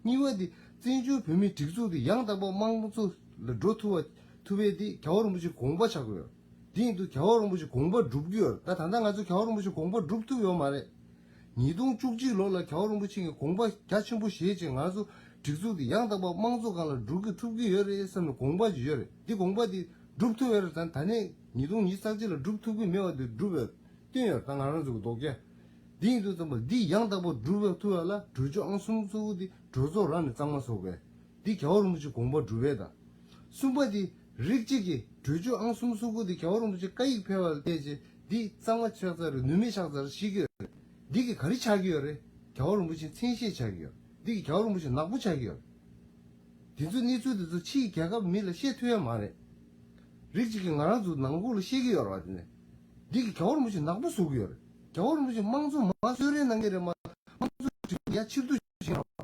གཉིས་པ་འདི། བཙན་བྱོལ་བོད་མིའི་སྒྲིག་འཛུགས་འདི་ཡང་དག་པ་དམངས་གཙོ་ལ་འགྲོ་ཐུབ་པ་ཐུབ་པའི་འདི་རྒྱལ་བ་རིན་པོ་ཆེའི་དགོངས་པ་ཆགས་ཀྱི་ཡོད། འདི་ཡིན་དུས་རྒྱལ་བ་རིན་པོ་ཆེའི་དགོངས་པ་སྒྲུབ་ཀྱི་ཡོད་རེད། ད་ད་ལྟ་ང་ཚོ་རྒྱལ་བ་རིན་པོ་ཆེའི་དགོངས་པ་སྒྲུབ་ཐུབ་ཡོད་མ་རེད། ཉིས་སྟོང་བཅུ་གཅིག་ལོ་ལ་རྒྱལ་བ་རིན་པོ་ཆེ་གི་དགོངས་པ་རྒྱ་ཆེན་པོ་བཞེས་བྱས་ང་ཚོ་སྒྲིག་འཛུགས་འདི་ཡང་དག་པ་དམངས་གཙོ་སྒང་ལ་འགྲོ་གི་ཐུབ་ཀྱི་ཡོད་རེད་བསམ་ནས་དགོངས་པ་ཅིག་ཡོད་རེད། འདི་དགོངས་པ་འདི་སྒྲུབ་ཐུབ་ཡོད་རེད། ད་ད་ནས་ཉིས་སྟོང་ཉི་ཤུ་རྩ་གཅིག་ལ་སྒྲུབ་ཐུབ་ཀྱི་མེད་པ་འདི་སྒྲུབ་ཡོད་སྟོན་ཡོད། ད་ང་རང་ཚོ་གི་ལྡོག་སྐྱ་འདི་ཡིན་དུས་ཙམ་པ་འདི་ཡང་དག་པ་སྒྲུབ་ཐུབ་ཡ་ལ་གྲོས་ཆོད་ཨང་གསུམ་སོ་དགུ་འདི་གྲོས་ཚོགས་རང་ནས་གཙང་མ་བཟོ་དགོས། འདི་རྒྱལ་བ་རིན་པོ་ཆེའི་དགོངས་པ་སྒྲུབ་པའི་དང་། གསུམ་པ་དེ་རིགས་གཅིག་གི་གྲོས་ཆོད་ཨང་གསུམ་སོ་དགུ་དེ་རྒྱལ་བ་རིན་པོ་ཆེ་བཀའ་ཡིག་ཕེབས་པ་ལ་བལྟས་རྗེས་འདི་གཙང་མ་ཆགས་ཚར་རེད། ནུས་མེད་ཆགས་ཚར་ཤེས་ཀྱི་ཡོད་རེད། འདི་གི་ག་རེ་ཆགས་ཀྱི་ཡོད་རེད། རྒྱལ་བ་རིན་པོ་ཆེ་མཚན་ཤས་ཆགས་ཀྱི་ཡོད་རེད། འདི་གི་རྒྱལ་བ་རིན་པོ་ཆེ་ནག་པོ་ཆགས་ཀྱི་ཡོད་རེད། དེ་ཚོ་གནས་ཚུལ་དེ་ཚོ་ཕྱིའི་རྒྱལ་ཁབ་མི་ལ་བཤད་ཐུབ་ཡ་མ་རེད། རིགས་གཅིག་གི་ང་རང་ཚོ་ནང་ཁུལ་ལ་བཤད་ཀྱི་ཡོད་རེད་བ། དེ་ནས་འདི་གི་རྒྱལ་བ་རིན་པོ་ཆེ་ནག་པོ་བཟོ་གི་ཡོད་རེད། རྒྱལ་བ་རིན་པོ་ཆེ་དམངས་གཙོ་མར་གསོལ་རས་གནང་གི་རེད་མ། དམངས་གཙོ་ཡ་ཕྱིར་བསྡུ་བྱེད་རོགས།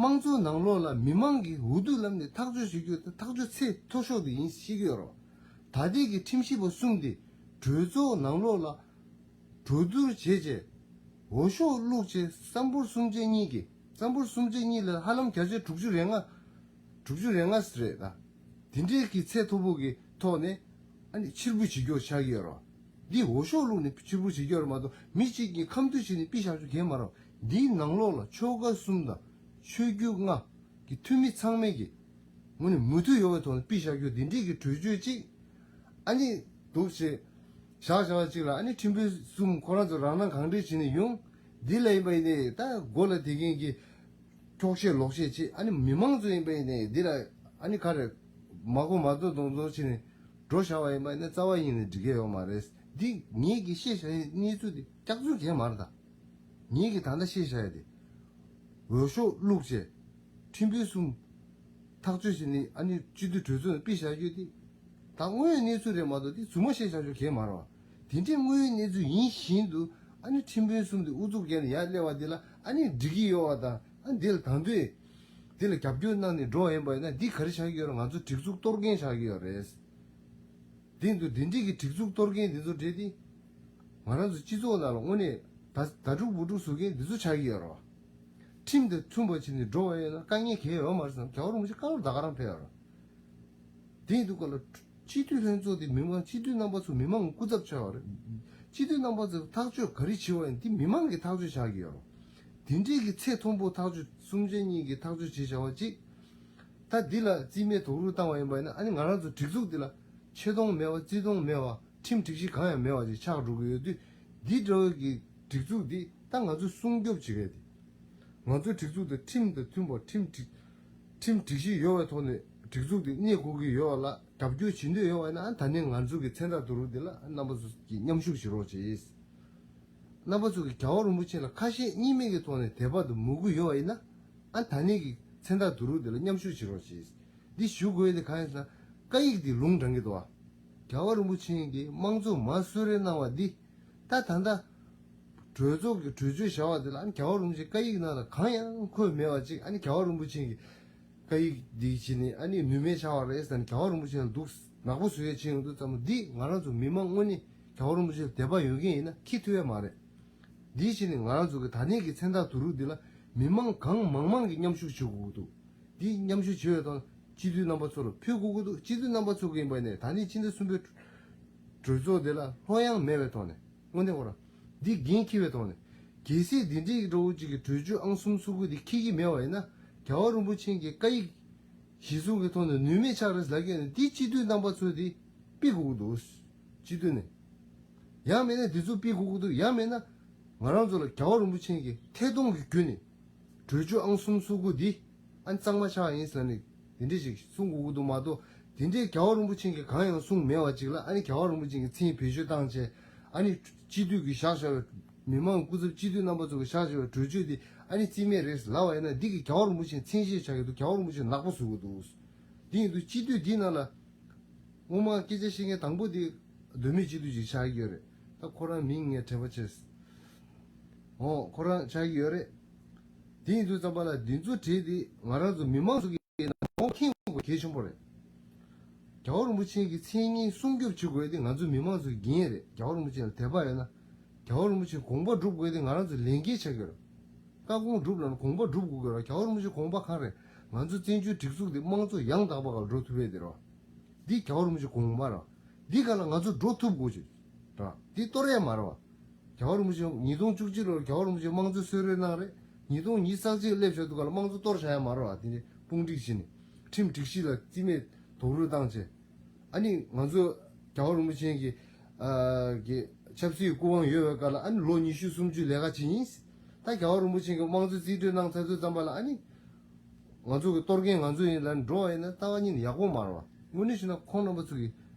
དམངས་གཙོ་ནང་ལོགས་ལ་མི་མང་གིས་འུ་ཐུག་ལབ་ནས་ཐག་གཅོད་བྱེད་རྒྱུ་དེ་ཐག་གཅོད་ཚད་མཐོ་ཤོས་དེ་ཡིན་ཤེས་ཀྱི་ཡོད་རེད། ད་ལྟའི་གི་ཁྲིམས་ཞིབ་པ་གསུམ་དེ་གྲོས་ཚོགས་ནང་ལོགས་ལ་གྲོས་བསྡུར་བྱས་རྗེས་འོས་ཤོག་བླུགས་རྗེས་སམ་བྷོ་ཊ་གསུམ་ཆ་གཉིས་ཀྱིས་སམ་བྷོ་ཊ་གསུམ་ཆ་གཉིས་ལ་ཧ་ལམ་བརྒྱ་ཆ་དྲུག་ཅུ་རེ་ལྔ། དྲུག་ཅུ་རེ་ལྔ་རེད་ད། དེ་འདྲའི་གི་ཚད་མཐོ་པོ་གི་ཐོག་ནས་ཨ་ནི་ཕྱིར་འབུད་བྱེད་རྒྱུ་ཆགས་ཀྱི་ཡོད་རེད། འདི་འོས་ཤོག་བླུགས་ནས་ཕྱིར་འབུད་བྱེད་རྒྱུ་རེད་མ་གཏོགས་མི་གཅིག་གིས་ཁམས་བསྡུ་བྱས་ནས་ཕུད་བཞག་རྒྱུ་གང་ཡང་མ་རེད། འདིའི་ནང་ལོགས་ལ་ཆོལ་ཁ་གསུམ་དང་ཆོས་བརྒྱུད་ལྔ་གི་འཐུས་མི་ཚང་མས་ཀྱི་དངོས་གནས་མོས་མཐུན་ཡོད་པའི་ཐོག་ནས་ཕུད་བཞག་རྒྱུ་འདི་འདྲའི་གི་གྲོས་ཆོད་ཅིག་ཨ་ནི་འདུག་བྱས་བཞག་བཞག་པ་ཅིག་ལ་ཨ་ནི་ཁྲིམས་དཔོན་གསུམ་ཁོ་རང་ཚོ་རང་སྣང་གང་དྲན་བྱས་ནས་ཡོང་། འདི་ལ་ཡིན་པ་ཡིན་ནའི་ད་མགོ་ལ་དེ་གིན་གྱི་འཁྱོག་བཤད་ལོག་བཤད་བྱེད། ཨ་ནི་མི་མང་ཚོ་ཡིན་པ་ཡིན་ནའི་འདི་ལ་ཨ་ནི་ག་རེ་མ་གོ་མ་ཐོས་མདོག་མདོག་བྱས་ནས་འགྲོ་བཞག་པ་ཡིན་པ་ཡིན་ན་རྩ་བ་ཉིད་ནས་འགྲིག་གི་ཡོད་མ་རེད། འདི་ངེད་ཀྱིས་བཤད་བཞག་ཡའི་གནས་ཚུལ་འདི་སྐྱག་རྫུན་གང་ཡང་མ་རེད་ད། ངེད་ཀྱིས་ད་ལྟ་བཤད་བཞག་ཡ་དེ། འོས་ཤོག་བླུགས་བྱས། ཁྲིམས་དཔོན་གསུམ། ཐག་གཅོད་བྱས་ནས་ཨ་ནི་སྤྱི་འཐུས་གྲོས་ཚོགས་ནས་ཕུད་བཞག་རྒྱུ་དེ། ད་དངོས་ཡོད་གནས་ཚུལ་རེད་མ་གཏོགས་དེ་རྫུན་མ་བཤད་བཞག་རྒྱུ་གང་ཡང་མ་རེད་བ། དེ་འདྲའི་དངོས་ཡོད་གནས་ཚུལ་ཡིན་བཞིན་དུ་ཨ་ནི་ཁྲིམས་དཔོན་གསུམ་དེ་ཨུ་ཚུགས་བརྒྱབ་ནས་ཡར་སླེབས་པ་དེ་ལ་ཨ་ནི་འགྲིག་གི་ཡོད་པ་དང་ཨ་འདི་ལ་དང་དུས། དེ་ལ་རྒྱབ་སྐྱོར་གནང་ནས་འགྲོ་བ་ཡིན་པ་ཡིན་ན་འདི་ག་རེ་ཆགས་ཀྱི་ཡོད་རེད། ང་ཚོ་སྒྲིག་འཛུགས་གཏོར་མཁན་ཆགས་ཀྱི་ཡོད་རེད། དེ་འདུག་འདི་འདྲའི་གི་སྒྲིག་འཛུགས་གཏོར་མཁན་འདི་ཚོ་རེད་དེ། ང་རང་ཚོ་སྤྱི་ཚོགས་ནང་ལ་དངོས་གནས་ད་ད་དཀྲུག་འབུ་དཀྲུག་བཟོ་མཁན་འདི་ཚོ་ཆགས་ཀྱི་ཡོད་རེད་བ། ཁྲིམས་དང་མཐུན་པ་བྱས་ནས་འགྲོ་བ་ཡིན་ན་དཀའ་ངལ་གང་ཡང་ཡོད་མ་རེད་བསམ། རྒྱལ་བ་རིན་པོ་ཆེ་བཀའ་སློབ་ད་ག་རང་ཕེབས་ཡོད་རེད། དེ་ཡིན་དུས་ག་ལ་སྤྱི་འཐུས་ལྷན་ཚོགས་དེ་མི་མང་སྤྱི་འཐུས་རྣམ་པ་ཚོ་མི་མང་གི་སྐུ་ཚབ་ཆགས་པ་རེད། སྤྱི་འཐུས་རྣམ་པ་ཚོས་ཐག་གཅོད་ག་རེ་བྱེད་པ་ཡིན་དེ་མི་མང་གི་ཐག་གཅོད་ཆགས་ཀྱི་ཡོད་རེད། དེ་འདྲའི་གི་ཚད་མཐོན་པོ་ཐག་གཅོད་གསུམ་ཆ་གཉིས་ཀྱི་ཐག་གཅོད་བྱེད་བྱ་བ་གཅིག་ད་འདི་ལ་རྩིས་མེད་རྡོག་རོལ་བཏང་བ་ཡིན་པ་ཡིན་ན་ཨ་ནི་ང་རང་ཚོ་སྒྲིག་འཛུགས་འདི་ལ་ཆེ་མཐོང་མེད་པ་བརྩི་མཐོང་མེད་པ་ཁྲིམས་སྒྲིག་གཞི་གང་ཡང་མེད་པ་ཅིག་ཆགས་འགྲོ་གི་ཡོད་དུས་འདི་འདྲ་བའི་གི་སྒྲིག་འཛུགས་འདི་ད་ང་ཚོས་སྲུང་སྐྱོབ་བྱེད་མཁན་དེ། ང་ཚོའི་སྒྲིག་འཛུགས་དེ་ཁྲིམས་དང་མཐུན་པ་ཁྲིམས་སྒྲིག་ཁྲིམས་སྒྲིག་གཞི་ཡོད་པའི་ཐོག་ནས་སྒྲིག་འཛུགས་དེ་གནས་དགོས་ཀྱི་ཡོད་པ་ལ་རྒྱབ་སྐྱོར་བྱེད་འདོད་ཡོད་པ་ཡིན་ན་ཨ་ད་ནི་ང་ཚོ་གི་མཚན་རྟགས་བསྡུ་རུབ་འདི་ལ་རྣམ་པ་ཚོ་གིས་མཉམ་ཞུགས་བྱེད་རོགས་བྱེད། རྣམ་པ་ཚོ་གིས་རྒྱལ་བ་རིན་པོ་ཆེ་ལ་ཁ་ཞེ་གཉིས་མེད་ཀྱི་ཐོག་ནས་དད་པ་དང་མོས་གུས་ཡོད་པ་ཡིན་ན་ཨ་ད་ནི་གི་མཚན་རྟགས་བསྡུ་རུབ་འདི་ལ་མཉམ་ཞུགས་བྱེད་རོགས་བྱེད། འདི་ཞུ་དགོས་ཡ་དེ་གང་ཡིན་ཟེར་ན་བཀའ་ཡིག་འདི་ལུང་དྲངས་ཀྱི་འདུག་བ། རྒྱལ་བ་རིན་པོ་ཆེ་གིས་དམངས་གཙོ་མར་གསོལ་རས་གནང་བ་འདི། ད་ད་ལྟ་གྲོས་ཚོགས་ཀྱི་གྲོས་ཆོད་བཞག་པ་དེ་ལ་ཨ་ནི་རྒྱལ་བ་རིན་པོ་ཆེ་བཀའ་ཡིག་ནང་ལ་གང་ཡང་འཁོད་མེད་པ་ཅིག་ཨ་ནི་རྒྱལ་བ་རིན་པོ་ཆེ་གི་བཀའ་ཡིག་འདི་བྱས་ནས་ཨ་ནི་ནུས་མེད་ཆགས་པ་རེད་ཟེར་ནས་རྒྱལ་བ་རིན་པོ་ཆེ་ལ་སྡུག་ནག་པོ་བཟོ་ཡས་བྱས་ཡོང་དུས་ཙམ་པ་འདི་ང་རང་ཚོ་མི་མང་དངོས་གནས་རྒྱལ་བ་རིན་པོ་ཆེ་ལ་དད་པ་ཡོད་མཁན་ཡིན་ན་འཁྱེར་ཐུབ་ཡས་མ་རེད། འདི་བྱས་ནས་ང་རང་ཚོ་གི་ད་ནས་ཀྱི་མཚན་རྟགས་བསྡུ་རུབ་འདི་ལ་མི་མང་གང་མང་མང་གིས་མཉམ་ཞུགས་བྱེད་དགོས་ཀྱི་འདུག་འདི་མཉམ་ཞུགས་བྱེད་པའི་ཐོག་སྤྱི་འཐུས་རྣམ་པ་ཚོ་ལ་ཕུལ་དགོས་ཀྱི་འདུག་སྤྱི་འཐུས་རྣམ་པ་ཚོ་གི་ཡིན་པ་ནས་ད་ནས་ཕྱི་ཟླ་གསུམ་པའི་གྲོས་ཚོགས་འདི་ལ་ལྷོད་ཡངས་མེད་པའི་ཐོག་ནས་དངོས་གནས་ཁོ་རང་འདི་འགན་འཁྱེར་བའི་ཐོག་ནས་གལ་སྲིད་འདི་འདྲའི་འདྲ་བོ་ཅིག་གི་གྲོས་ཆོད་ཨང་གསུམ་སོ་དགུ་འདི་འཁྱེར་གྱི་མེད་པ་ཡིན་ན་རྒྱལ་བ་རིན་པོ་ཆེ་གི་བཀའ་ཡིག་གཞི་བཟུང་གི་ཐོག་ནས་ནུས་མེད་ཆགས་རེད་ལབ་ཀྱི་ཡོད་ན་འདི་སྤྱི་འཐུས་རྣམ་པ་ཚོས་འདི་ཕུལ་དགོས་ཀྱི་འདུག་སྤྱི་འཐུས་ནས། ཡང་མིན་ན་འདི་ཚོ་ཕུལ་དགོས་ཀྱི་འདུག་ཡང་མིན་ན་ང་རང་ཚོ་ལ་རྒྱལ་བ་རིན་པོ་ཆེ་གི་ཐད་གཏོང་གི་བརྒྱུད་ནས་གྲོས་ཆོད་ཨང་གསུམ་སོ་དགུ་འདི་ཨ་ནི་གཙང་མ་ཆགས་ཡིན་ཟེར་ནས་འདི་འདྲ་ཞིག་གསུང་དགོས་ཀྱི་འདུག་མ་གཏོགས་དེ་འདྲའི་རྒྱལ་བ་རིན་པོ་ཆེ་གིས་གང་ཡང་གསུངས་མེད་པ་ཅིག་ལ་ཨ་ནི་རྒྱལ་བ་རིན་པོ་ཆེ་གི་མཚན་བེད་སྤྱོད་བཏང་བྱས་ཨ་ནི་སྤྱི་འཐུས་ཀྱིས་བཞག་བཞག་པའི་མི་མང་སྐུ་ཚབ་སྤྱི་འཐུས་རྣམ་པ་ཚོ་གིས་བཞག་བཞག་པའི་གྲོས་ཆོད་འདི་ཨ་ནི་རྩིས་མེད་རེད་ལབ་པ་ཡིན་ན་འདི་གིས་རྒྱལ་བ་རིན་པོ་ཆེ་མཚན་ཤས་ཆགས་ཀྱི་འདུག་རྒྱལ་བ་རིན་པོ་ཆེ་ནག་པོ་བཟོ་གི་འདུག་འདི་ཡིན་དུས་སྤྱི་འཐུས་འདི་ནང་ལ། སྔོན་མ་སྐད་ཆ་བཤད་མཁན་དང་པོ་དེ་མདོ་སྨད་སྤྱི་འཐུས་ཅིག་ཆགས་ཀྱི་ཡོད་རེད། ད་ཁོ་རང་མིང་ངས་དྲན་པ་བྱས། འོ་ཁོ་རང་ཆགས་ཀྱི་ཡོད་རེད། དེ་ཡིན་དུས་ཙམ་པ་ལ་འདི་ཚོ་གྲས་དེ་ང་རང་ཚོ་མི་མང་ཚོ་གི་ནང་ཁོང་མཁྱེན་དགོས་གལ་ཆེན་པོ་རེད། རྒྱལ་བ་རིན་པོ་ཆེ་གི་མཚན་སྙན་སྲུང་སྐྱོབ་བྱེད་དགོས་དེ་ང་ཚོ་མི་མང་ཚོ་གི་འགན་རེད། རྒྱལ་བ་རིན་པོ་ཆེ་ལ་དད་པ་ཡོད་ན། རྒྱལ་བ་རིན་པོ་ཆེ་དགོངས་པ་སྒྲུབ་དགོས་དེ་ང་རང་ཚོ་ལས་འགན་ཆགས་ཀྱི་རེད། བཀའ་དགོངས་སྒྲུབ་ལབ་ན་དགོངས་པ་སྒྲུབ་དགོས་ཀྱི་རེད། རྒྱལ་བ་རིན་པོ་ཆེ་དགོངས་པ་གང་རེད། ང་ཚོ་བཙན་བྱོལ་སྒྲིག་འཛུགས་འདི་དམངས་གཙོ་ཡང་དག་པ་སྒང་འགྲོ་ཐུབ་ཡས་དེ་རེད། འདི་རྒྱལ་བ་རིན་པོ་ཆེ་དགོངས་པ་རེད། འདི་སྒང་ལ་ང་ཚོ་འགྲོ་ཐུབ་དགོས་ཀྱི་རེད། འདི་གཏོར་ཡས་མ་རེད་བ། རྒྱལ་བ་རིན་པོ་ཆེ་ཉིས་སྟོང་བཅུ་གཅིག་ལོར་རྒྱལ་བ་རིན་པོ་ཆེ་དམངས་གཙོ་གསོལ་རས་གནང་རེད། ཉིས་སྟོང་ཉི་ཤུ་རྩ་གཅིག་སླེབས་ཞོར་དུ་སྒང་ལ་དམངས་གཙོ་གཏོར་བཞག་ཡས་མ་རེད་བ། དེ་ནས་དཔུང་སྒྲིག་བྱས་ནས་ཁྲིམས་སྒྲིག་གཞི་ལ་རྩིས་མེད་རྡོག་རོལ་བཏང་བྱས། ཨ་ནི་ང་ཚོ་རྒྱལ་བ་རིན་པོ་ཆེ་གི་ཨ་གི་ཆབ་སྲིད་སྐུ་དབང་ཡོད་པའི་སྐབས་ལ་ཨ་ནི་ལོ་ཉི་ཤུ་སུམ་ཅུ་ལས་ཀ་བྱེད་ཡིན། ད་རྒྱལ་བ་རིན་པོ་ཆེ་གི་དམངས་གཙོ་རྩིས་སྤྲོད་གནང་ཚར་དུས་ཙམ་པ་ལ་ཨ་ནི་ ང་ཚོ་གི་གཏོར་མཁན་ང་ཚོ་ཡིན་ལབ་འགྲོ་བ་ཡིན་ན་ལྟ་བ་ཉིད་ནས་ཡག་པོ་མ་རེད་བ། དངོས་གནས་བྱས་ན་ཁོང་རྣམ་པ་ཚོ་གི་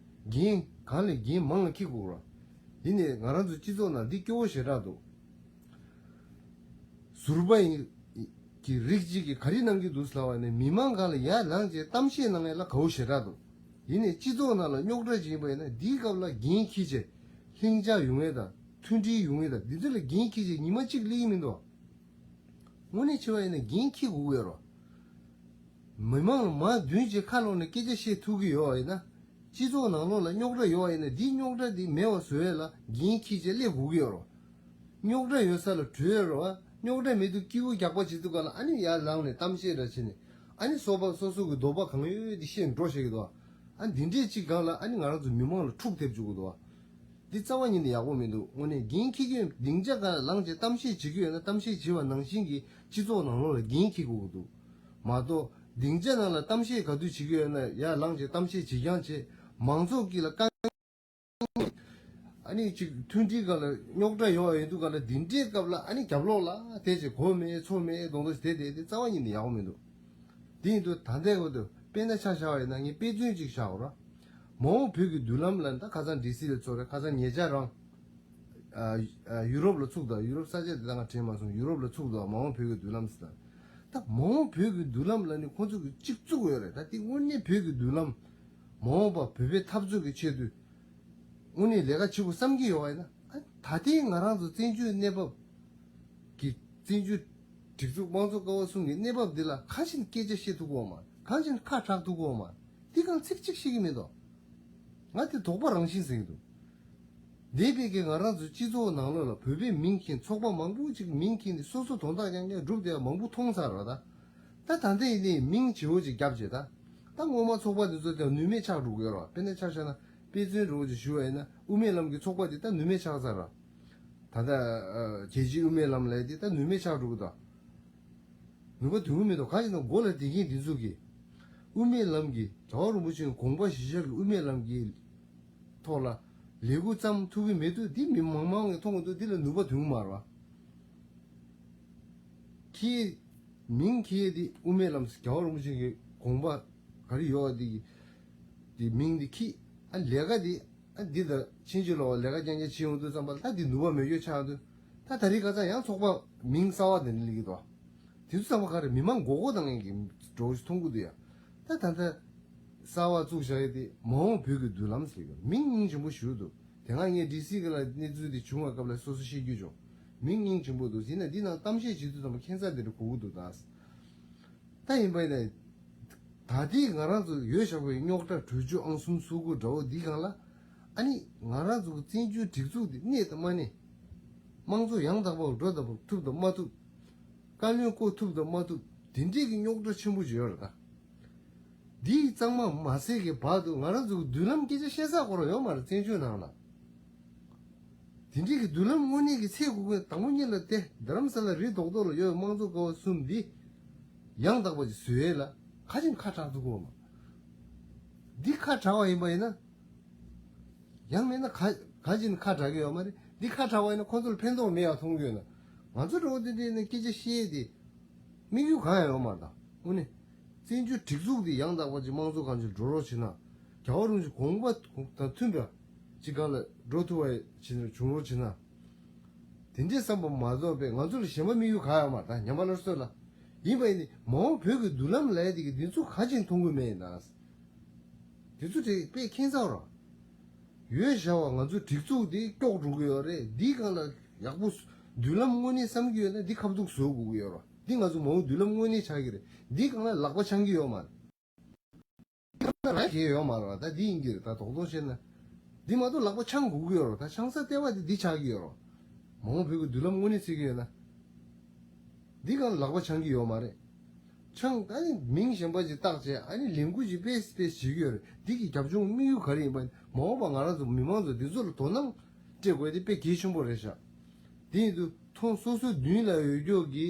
འགན་གང་ལས་འགན་མང་ལ་འཁྱེར་དགོས་རེད་བ། ཡིན་ནའི་ང་རང་ཚོ་སྤྱི་ཚོགས་ནང་འདི་སྐྱོ་བོ་ཞེ་དྲག་འདུག་ཟུར་པ་ཡིན་གྱི་རིགས་གཅིག་གིས་ག་རེ་གནང་གི་འདུག་ཟེར་ལབ་པ་ཡིན་ན། མི་མང་སྒང་ལ་ཡར་ལངས་བྱས་གཏམ་བཤད་གནང་ཡ་ལ་དགའ་བོ་ཞེ་དྲག་འདུག་ཡིན་ནའི་སྤྱི་ཚོགས་ནང་ལ་རྙོག་དྲ་ཅིག་ཡིན་པ་ཡིན་ན། འདིའི་སྐབས་ལ་འགན་འཁྱེར་བྱས་ལྷིང་འཇགས་ཡོང་ཡས་དང་མཐུན་སྒྲིལ་ཡོང་ཡས་དང་འདི་ཚོ་ལ་འགན་འཁྱེར་བྱས་ཉི་མ་གཅིག་སླེབས་ཀྱི་མི་འདུག་དངོས་གནས་བྱས་པ་ཡིན་ན་འགན་འཁྱེར་དགོས་ཀྱི་ཡོད་རེད། མི་མང་ལ་མར་མདུན་གྱི་ཁ་ལོག་ནས་སྐད་ཆ་བཤད་ཐུབ་ཀྱི་ཡོད་པ་ཡིན་ན། སྤྱི་ཚོགས་ནང་ལོགས་ལ་རྙོག་དྲ་ཡོད་པ་ཡིན་ན། འདིའི་རྙོག་དྲ་འདི་མེད་པ་བཟོ་ཡས་ལ་འགན་འཁྱེར་བྱས་སླེབས་དགོས་ཀྱི་ཡོད་རེད། རྙོག་དྲ་ཡོད་ས་ལ་བྲོས་རོགས། རྙོག་དྲ་མེད་དུས་སྐྱིད་པོ་རྒྱག་པ་བྱེད་དུས་ག་ལ་ཨ་ནི་ཡར་ལངས་ནས་གཏམ་བཤད་འདྲ་བྱས་ནས། ཨ་ནི་སོ་པ་སོ་སོ་གི་འདོད་པ་གང་ཡོད་དེ་བཤད་འགྲོ་བྱེད་ཀྱི་འདུག་ཨ་འདི་འདྲས་ཅིག་སྒང་ལ་ཨ་ནི་ང་རང་ཚོ་མི་མང་ལ་འཁྲུག་ཐེབས་བཅུག་གི་འདུག་འདི་རྩ་བ་ཉིད་ནས་ཡག་པོ་མི་འདུག་དངོས་གནས་འགན་འཁྱེར་གྱི་ཡོད། སྡིངས་ཆ་སྒང་ལ་ལངས་བྱས་གཏམ་བཤད་བྱེད་ཀྱི་ཡོད་ན་གཏམ་བཤད་བྱེད་པ་ནང་བཞིན་གྱི་སྤྱི་ཚོགས་ནང་ལོགས་ལ་འགན་འཁྱེར་དགོས་ཀྱི་འདུག་མ་གཏོགས་སྡིངས་ཆ་ནང་ལ་གཏམ་བཤད་ག་དུས་བྱེད་ཀྱི་ཡོད་ན་ཡར་ལངས་བྱས་གཏམ་བཤད་བྱེད་རྐྱང་བྱས། མང་ཚོགས་ཀྱི་ལ་དཀའ་ངལ། ཨ་ནི་ཅིག་མཐུན་སྒྲིལ་སྒང་ལ་རྙོག་དྲ་ཡོང་བ་ཡིན་དུས་ག་ལ་འདི་འདྲའི་སྐབས་ལ་ཨ་ནི་རྒྱབ་ལོགས་ལ་དེ་ཅིག་གོ་མེད་ཚོར་མེད་གདོང་ཐུག་དེ་དེ་དེ་རྩ་བ་ཉིད་ནས་ཡག་པོ་མི་འདུག་དེ་ཡིན་དུས་ད་ལྟའི་འོག་ཏུ་དཔེར་ན་ཆ་བཞག་པ་ཡིན་ན། ངས་དཔེ་མཚོན་ཅིག་བཞག་པ་ར། མ་འོངས་བོད་ཀྱི་མདུན་ལམ་ལ་ད་ཁ་སང་ཌི་སི་ལ་ཚོགས་རེད། ཁ་སང་ཉེ་ཆར་རང་ཨ་ཨ་ཡུ་རོབ་ལ་ཚུགས་དང་། ཡུ་རོབ་ས་ཆ་དེ་ད་ང་དྲན་མ་སོང་། ཡུ་རོབ་ལ་ཚུགས་དང་མ་འོངས་བོད་ཀྱི་མདུན་ལམ་ཟེར། ད་མ་འོངས་བོད་ཀྱི་མདུན་ལམ་ལ་ནི་ཁོང་ཚོ་གི་གཅིག་བཙུགས་ཡོད་རེད། ད་དེ་དངོས་གནས་བོད་ཀྱི་མདུན་ལམ། མ་འོངས་པ་བོད་པའི་འཐབ་རྩོད་ཀྱི་ཆེད་དུ་དངོས་གནས་ལས་ཀ་བྱེད་དགོས་བསམ་གྱི་ཡོད་པ་ཡིན་ན། ཨ་ད་ལྟའི་ང་རང་ཚོ་བཙན་བྱོལ་གནས་བབ་ཀྱི་བཙན་བྱོལ་སྒྲིག་འཛུགས་དམངས་གཙོ་ཀ་བ་གསུམ་གྱི་གནས་བབ་འདི་ལ་གང་ཞིག་སྐད་ཆ་བཤད་ཐུབ་ཀྱི་ཡོད་མ་རེད། གང་ཞིག་ཁ་གྲག་ཐུབ་ཀྱི་ཡོད་མ་རེད། འདི་གང་ཚིག་གཅིག་བཤད་ཀྱི་མེད་དོ། ང་དེ་དོགས་པ་རང་བཞིན་ཟིན་འདུག་འདས་པའི་གི་ང་རང་ཚོའི་སྤྱི་ཚོགས་ནང་ལོགས་ལ་བོད་པའི་མིང་འཁྱེར། ཚོགས་པ་མང་པོ་ཅིག་མིང་འཁྱེར་ནས་སོ་སོ་དོན་དག་རྐྱང་རྐྱང་སྒྲུབ་བསྡད་པ་མང་པོ་མཐོང་ཚར་བ་ད། ད་ད་ལྟ་ཡིན་ནའི་མིང་བརྗེ་པོ་ཅིག་བརྒྱབ་བྱས་ད། ད་སྔོན་མ་ཚོགས་པ་འདི་ཚོ་ཀྱང་ནུས་མེད་ཆགས་འགྲོ་གི་ཡོད་རེད་བ། དཔེར་ན་ཆ་བཞག་ན་དཔེ་མཚོན་འདྲ་བོ་ཅིག་ཞུ་བ་ཡིན་ན། དབུ་མའི་ལམ་གྱི་ཚོགས་པ་འདི་ད་ནུས་མེད་ཆགས་ཚར་ར། ད་ལྟ་རྒྱལ་སྤྱིའི་དབུ་མའི་ལམ་ལབ་ཡ་འདི་ད་ནུས་མེད་ཆགས་འགྲོ་གི་འདུག་ནུས་པ་ཐོན་གྱི་མི་འདུག་གང་ཞིག་ན་མགོ་ལ་བསྡད་མཁན་འདི་ཚོ་གིས་དབུ་མའི་ལམ་གྱི་རྒྱལ་བ་རིན་པོ་ཆེའི་དགོངས་པ་གཞིར་བཞག་གི་དབུ་མའི་ལམ་གྱི་ཐོག་ལ་ལས་འགུལ་བརྩམས་ཐུབ་ཀྱི་མེད་དུས། འདི་མི་མང་མང་གིས་མཐོང་གི་འདུག་འདི་ལ་ནུས་པ་ཐོན་གྱི་མ་རེད་བ། ཁྱེད་མིང་ཁྱེད་འདི་དབུ་མའི་ལམ་རྒྱལ་བ་རིན་པོ་ཆེ་གི་དགོངས་པ་ག་རེ་ཡོད་པ་འདི་གི་འདི་མིང་འདི་ཁྱེད། ཨ་ལས་ཀ་འདི་ཨ་འདི་ད་ཕྱིན་ཅི་ལོག་ལས་ཀ་རྐྱང་རྐྱང་བྱེད་ཡོང་དུས་ཙམ་པ་ལ་ད་འདི་ནུས་པ་མེད་རྒྱུ་ཆགས་དུས། ད་ད་རེས་ཁ་སང་ཡང་ཚོགས་པ་མིང་གསར་བ་འདི་འདྲ་སླེབས་ཀྱི་འདུག་དེ་ཚོ་ཚང་མ་ག་རེ་མི་མང་མགོ་སྐོར་བཏང་མཁན་གྱི་འདྲ་བོ་ཞིག་མཐོང་གི་འདུག་ཡ། ད་ད་ལྟ་གསར་བ་བཙུགས་བཞག་ཡས་དེ་མ་འོངས་བོད་ཀྱི་མདུན་ལམ་ཟེར་གྱི་མིང་སྙིང་རྗེ་པོ་ཞེ་པོ་འདུག་དེ་སྔ་ངས་ཌི་སི་གི་ལ་གནས་ཚུལ་དེ་བྱུང་བའི་སྐབས་ལ་སོ་སོ་བཤད་རྒྱུ་བྱུང་། མིང་སྙིང་རྗེ་པོ་འདུག་ཡིན་ན་འདི་ནང་གཏམ་བཤད་བྱེད་དུས་ཙམ་པ་ཁྱད་མཚར་དེ་འདྲ་གོ་གི་འདུག་ད། ད་ཡིན་པ་ཡིན་ན། ད་ལྟའི་ང་རང་ཚོ་ཡོད་བཞག་པའི་རྙོག་དྲ་གྲོས་ཆོད་ཨང་གསུམ་སོ་དགུ་འདྲ་བོ་འདི་སྒང་ལ། ཨ་ནི་ང་རང་ཚོ་གི་བཙན་བྱོལ་སྒྲིག་འཛུགས་འདི་གནས་དང་མ་གནས། དམངས་གཙོ་ཡང་དག་པར་འགྲོ་དང་པོ་ཐུབ་དང་མ་ཐུབ། བཀའ་བློན་བསྐོ་ཐུབ་དང་མ་ཐུབ། དེ་འདྲས་ཀྱི་རྙོག་དྲ་ཆེན་པོ་ཅིག་ཡོད་རེད་ད། འདི་གཙང་མ་མ་སེལ་གྱི་བར་དུ་ང་རང་ཚོ་གི་མདུན་ལམ་སྐད་ཆ་བཤད་ས་ཁོ་རང་ཡོད་མ་རེད་བཙན་བྱོལ་ནང་ལ། དེ་འདྲའི་གི་མདུན་ལམ་དངོས་གནས་ཀྱི་ཚེ་འགུག་པའི་དང་པོ་ཉིད་ལ་དེ་རྡ་རམ་ས་ལ་རི་རྡོག་རྡོག་ལ་ཡོད་པའི་དམངས་གཙོ་ཀ་བ་གསུམ་འདི་ཡང་དག་པ་ཅིག་བཟོ་ཡས་ལ་ག་ཅིག་ཁ་གྲག་ཐུབ་ཀྱི་ཡོད་མ། འདི་ཁ་གྲག་པ་ཡིན་པ་ཡིན་ན། ཡང་མིན་ན་ག་ག་ཅིག་ཁ་གྲག་གི་ཡོད་མ་རེད། འདི་ཁ་གྲག་པ་ཡིན་ན་ཁོ་ཚོ་ལ་ཕན་ཐོགས་མེད་ཡག་མཐོང་གི་ཡོད་ན། ང་ཚོ་འགྲོ་བ་འདི་འདྲའི་ནས་སྐད་ཆ་བཤད་ཡས་དེ། དམིགས་ཡུལ་གང་ཡང་ཡོད་མ་རེད་ད། དངོས་གནས། བཙན་བྱོལ་སྒྲིག་འཛུགས་འདི་ཡང་དག་པ་ཅིག་དམངས་གཙོ་གང་ཅིག་འགྲོ་རོགས་བྱེད་ན། རྒྱལ་བ་རིན་པོ་ཆེ་དགོངས་པ་དང་མཐུན་པ་ཅིག་སྒང་ལ་འགྲོ་ཐུབ་པ་ཅིག་བྱུང་རོགས་བྱེད་ན། དེ་འདྲའི་བསམ་པ་མ་གཏོགས་པའི་ང་ཚོ་ལ་གཞན་པ་དམིགས་ཡུལ་གང་ཡང་མ་རེད་ད། ཉམས་པ་སླར་གསོ་ལ། ཡིན་པ་ཡིན་ནི་མ་འོངས་བོད་ཀྱི་མདུན་ལམ་ལ་ཡ་དེ་གི་འདི་ཚོ་ག་ཅིག་མཐོང་གི་མེད་ཡིན་ན། དེ་ཚོ་དེ་དཔེ་ཁྱད་མཚར་རོ། ཡོད་བྱ་བ་ང་ཚོའི་སྒྲིག་འཛུགས་འདི་སྐྱོག་འགྲོ་གི་ཡོད་རེད། འདིའི་སྒང་ལ་ཡག་པོ་མདུན་ལམ་དངོས་གནས་བསམ་གྱི་ཡོད་ན་འདི་ཁ་ཐུག་བཟོ་དགོས་ཀྱི་ཡོད་རེད། འདི་ང་ཚོ་མ་འོངས་མདུན་ལམ་དངོས་གནས་ཆགས་ཀྱི་རེད། འདིའི་སྒང་ལ་ལག་པ་འཆང་གི་ཡོད་མ་རེད། ལག་པ་རང་གིས་ཡོད་མ་རེད་བ། ད་འདི་ཡིན་གྱི་རེད། ད་རྡོག་རྡོག་བཤད་ན། འདི་མ་གཏོགས་ལག་པ་འཆང་དགོས་ཀྱི་ཡོད་རེད། ད་འཆང་ས་ལྟེ་བ་དེ་འདི་ཆགས་ཀྱི་ཡོད་རེད། མ་འོངས་བོད་ཀྱི་མདུན་ལམ་དངོས་གནས་བརྩི་གི་ཡོད་ན། འདི་སྒང་ལ་ལག་པ་འཆང་གི་ཡོད་མ་རེད། ཆང་ཨ་ནི་མིང་གཞན་པ་ཅིག་བཏགས་བྱས་ཨ་ནི་ལས་འགུལ་ཅིག་སྤེལ་སྤེལ་བྱེད་ཀྱི་ཡོད་རེད། འདི་གི་རྒྱབ་ལྗོངས་དམིགས་ཡུལ་ག་རེ་ཡིན་པ། མ་འོངས་པ་ང་རང་ཚོ་མི་མང་ཚོ་འདི་ཚོ་ལ་དོ་སྣང་སྤྲད་དགོས་དེ་དཔེ་གལ་ཆེན་པོ་རེད་ཤག་དེ་ཡིན་དུས་མཐོང་སོ་སོའི་མདུན་ལ་ཡོད་རྒྱུ་གི་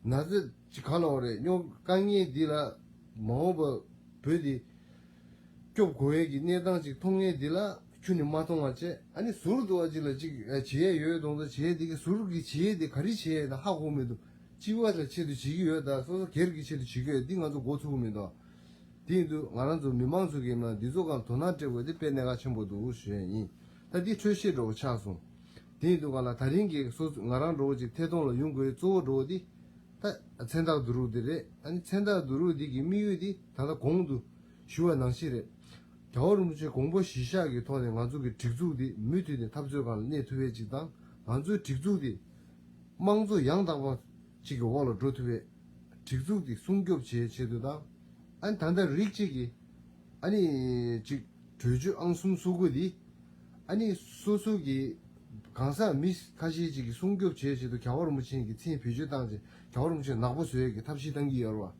ན་ཚ་ཅིག་ག་ལ་བ་རེད། རྙོག་དཀའ་ངལ་འདི་ལ་མ་འོངས་པ་བོད་འདི་སྐྱོབ་དགོས་ཡས་ཀྱི་གནས་སྟངས་ཅིག་མཐོང་ངེས་འདི་ལ་ཁྱོན་ནས་མ་མཐོང་བ་བྱས། ཨ་ནི་ཟུར་དུ་བ་ཅིག་ལ་ཅིག་བྱེད་ཡས་ཡོད་དོང་དུ་བྱེད་ཡས་འདི་གི་ཟུར་གི་བྱེད་ཡས་འདི་ག་རེ་བྱེད་ཡས་ད་ཧ་གོ་མི་འདུག་སྤྱི་བ་ལ་ཆེད་དུ་བྱེད་ཀྱི་ཡོད་ད། སོ་སོ་སྒེར་གྱི་ཆེད་དུ་བྱེད་ཀྱི་ཡོད། འདི་ང་ཚོ་མགོ་ཚུགས་ཀྱི་མི་འདུག། དེ་ཡིན་དུས་ང་རང་ཚོ་མི་མང་ཚོ་གིས་ན་འདི་ཚོ་སྒང་དོ་སྣང་སྤྲད་དགོས། དེ་དཔེ་གནད་འགག་ཆེན་པོ་འདུག་ཞུ་ཡ་ཡིན། ད་འདི་འཕྲོས་བཤད་འགྲོ་བ་ཆགས་སོང་། དེ་ཡིན་དུས་གང་ལ་ད་རིང་གི་སོ་ང་རང་འགྲོ་བ་ཅིག་ཐད་གཏོང་ལ་ཡོང་དགོས་གཙོ་བོ་འགྲོ་བ་འདི་ད་མཚན་རྟགས་བསྡུ་རུབ་འདི་རེད། ཨ་ནི་མཚན་རྟགས་བསྡུ་རུབ་འདི་གི་དམིགས་ཡུལ་འདི་ད་ལྟ་གོང་དུ་ཞུ་བ་ནང་བཞིན་རེད། རྒྱལ་བ་རིན་པོ་ཆེ་དགོངས་པ་གཞིར་བཞག་གི་ཐོག་ནས་ང་ཚོ་གི་སྒྲིག་འཛུགས་འདི་མུ་མཐུད་ནས་འཐབ་རྩོད་སྒང་ལ་གནས་ཐུབ་ཡས་ཅིག་དང་། ང་ཚོའི་སྒྲིག་འཛུགས་འདི་དམངས་གཙོ་ཡང་དག་པ་ཅིག་གི་འོག་ལ་འགྲོ་ཐུབ་པའི་སྒྲིག་འཛུགས་འདི་སྲུང་སྐྱོབ་བྱེད་ཆེད་དུ་དང་། ཨ་ནི་ད་ལྟ་རིགས་གཅིག་གིས་ཨ་ནི་ཅིག་གྲོས་ཆོད་ཨང་གསུམ་སོ་དགུ་འདི་ཨ་ནི་སོ་སོ་གི་གང་ཟག་མི་ཁ་ཤས་ཅིག་གིས་སྲུང་སྐྱོབ་བྱེད་ཆེད་དུ་རྒྱལ་བ་རིན་པོ་ཆེ་གི་མཚན་བེད་སྤྱོད་བཏང་རྗེས་རྒྱལ་བ་རིན་པོ་ཆེ་ནག་པོ་བཟོ་ཡས་ཀྱི་ཐབས་ཤེས་བཏང་གི་ཡོད་རེད་བ།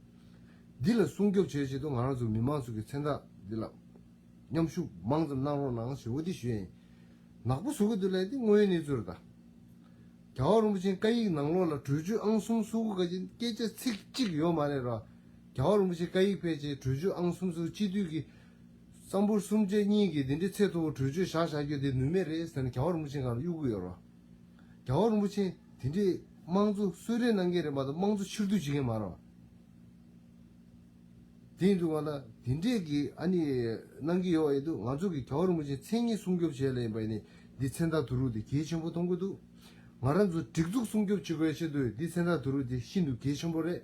འདི་ལ་སྲུང་སྐྱོབ་བྱེད་ཆེད་དུ་ང་རང་ཚོ་མི་མང་ཚོ་གི་མཚན་རྟགས་འདི་ལ་མཉམ་ཞུགས་མང་ཙམ་གནང་རོགས་གནང་ཞེས་འོ་འདི་ཞུ་ཡིན། ནག་པོ་བཟོ་གི་འདུག་ལབ་ཡ་འདི་དངོས་ཡོད་གནས་ཚུལ་རེད་ད། རྒྱལ་བ་རིན་པོ་ཆེའི་བཀའ་ཡིག་ནང་ལོགས་ལ་གྲོས་ཆོད་ཨང་གསུམ་སོ་དགུ་ག་ཅི་སྐད་ཆ་ཚིག་གཅིག་ཡོད་མ་རེད་ར། རྒྱལ་བ་རིན་པོ་ཆེའི་བཀའ་ཡིག་ཕལ་ཆེར་གྲོས་ཆོད་ཨང་གསུམ་སོ་དགུ་སྤྱི་འཐུས་ཀྱི་སམ་བྷོ་ཊ་གསུམ་ཆ་གཉིས་ཀྱིས་འདི་འདྲའི་ཚད་མཐོ་བོ་གྲོས་ཆོད་བཞག་བཞག་རྒྱུ་དེ་ནུས་མེད་རེད་ཟེར་ནས་རྒྱལ་བ་རིན་པོ་ཆེ་སྒང་ལ་གཡུག་གི་ཡོད་ར། རྒྱལ་བ་རིན་པོ་ཆེ་དེ་འདྲའི་དམངས་གཙོ་གསོལ་རས་གནང་མཁན་རེད་མ་གཏོགས་དམངས་གཙོ་ཕྱིར་བསྡུ་བྱེད་མཁན་མ་རེད་བ། དེ་ཡིན་དུས་གང་ལ་དེ་འདྲས་ཀྱི་ཨ་ནི་གནང་གི་ཡོད་ཡིན་དུས་ང་ཚོ་གི་རྒྱལ་བ་རིན་པོ་ཆེ་མཚན་ཉིད་སྲུང་སྐྱོབ་བྱས་ལ་ཡིན་པ་ཡིན་ནི་འདི་མཚན་རྟགས་བསྡུ་རུབ་དེ་གལ་ཆེན་པོ་མཐོང་གི་འདུག། ང་རང་ཚོ་སྒྲིག་འཛུགས་སྲུང་སྐྱོབ་བྱེད་དགོས་ཆེད་དུ་འདི་མཚན་རྟགས་བསྡུ་རུབ་དེ་ཤིན་ཏུ་གལ་ཆེན་པོ་རེད།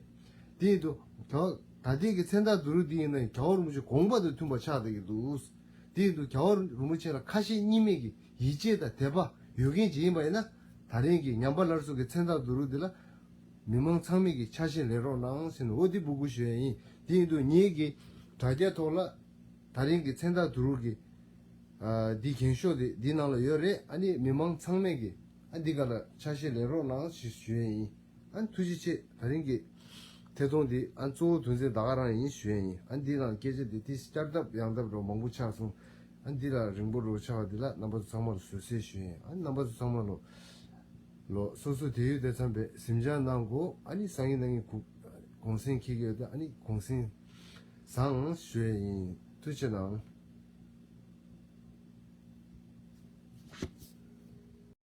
དེ་ཡིན་དུས་རྒྱལ་བ་ད་ལྟའི་གི་མཚན་རྟགས་བསྡུ་རུབ་དེ་ཡིན་ན་རྒྱལ་བ་རིན་པོ་ཆེ་དགོངས་པ་དང་མཐུན་པ་ཆགས་བསྡད་ཀྱི་འདུག། དེ་ཡིན་དུས་རྒྱལ་བ་རིན་པོ་ཆེ་ལ་ཁ་ཞེ་གཉིས་མེད་ཀྱི་ཡིད་ཆེས་དང་དད་པ་ཡོད་མཁན་ཅིག་ཡིན་པ་ཡིན་ན་ད་རིང་གི་ཉམས་པ་སླར་གསོ་གི་མཚན་རྟགས་བསྡུ་རུབ་འདི་ལ་མི་མང་ཚང་མས་ཀྱི་ཆ་ཤས་ལེན་རོགས་གནང་ཟེར་ནས་འོ་འདི་འབོད་སྐུལ་ཞུ་ཡ་ཡིན། དེ་ཡིན་དུས་ངེད་ཀྱི་དྲ་རྒྱ་ཐོག་ལ་ད་རིང་གི་མཚན་རྟགས་བསྡུ་རུབ་ཀྱི་ཨ་འདི་རྒྱན་ཤོག་དེ་འདི་ནང་ལ་ཡོད་རེད། ཨ་ནི་མི་མང་ཚང་མས་ཀྱི་ཨ་འདི་ག་ལ་ཆ་ཤས་ལེན་རོགས་གནང་ཞེས་ཞུ་ཡ་ཡིན། ཨ་ཐུགས་རྗེ་ཆེ། ད་རིང་གི་ཐད་གཏོང་འདི་ཨ་གཙོ་བོ་དོན་ཚན་ད་ག་རང་ཡིན་ཞུ་ཡ་ཡིན། ཨ་འདི་རང་སྐད་ཆ་འདི་ཏིས་བསྐྱར་ལྡབ་ཡང་ལྡབ་རོ་མང་པོ་ཆགས་སོང་། ཨ་འདི་ལ་རིང་པོ་རོ་ཆགས་པ་འདི་ལ་རྣམ་པ་ཚོ་ཚང་མ་ལ་བཟོད་བསྲན་ཞུ་ཡ་ཡིན། ཨ་རྣམ་པ་ཚོ་ཚང་མ་ལོ་ལོ་སོ་སོ་དེ་ཡོད་དེ་ཚང་པའི་གཟིམ་འཇག་གནང་དགོས། ཨ་ནི་སང་ཉིན་གནངས་ཉིན་གུ་གུང་སེང་འཁེལ་གྱི་ཡོད་དེ་ཨ་ནི་གུང་སེང་བཟང་ཞུ་ཡ་ཡིན། ཐུགས་རྗེ་གནང་།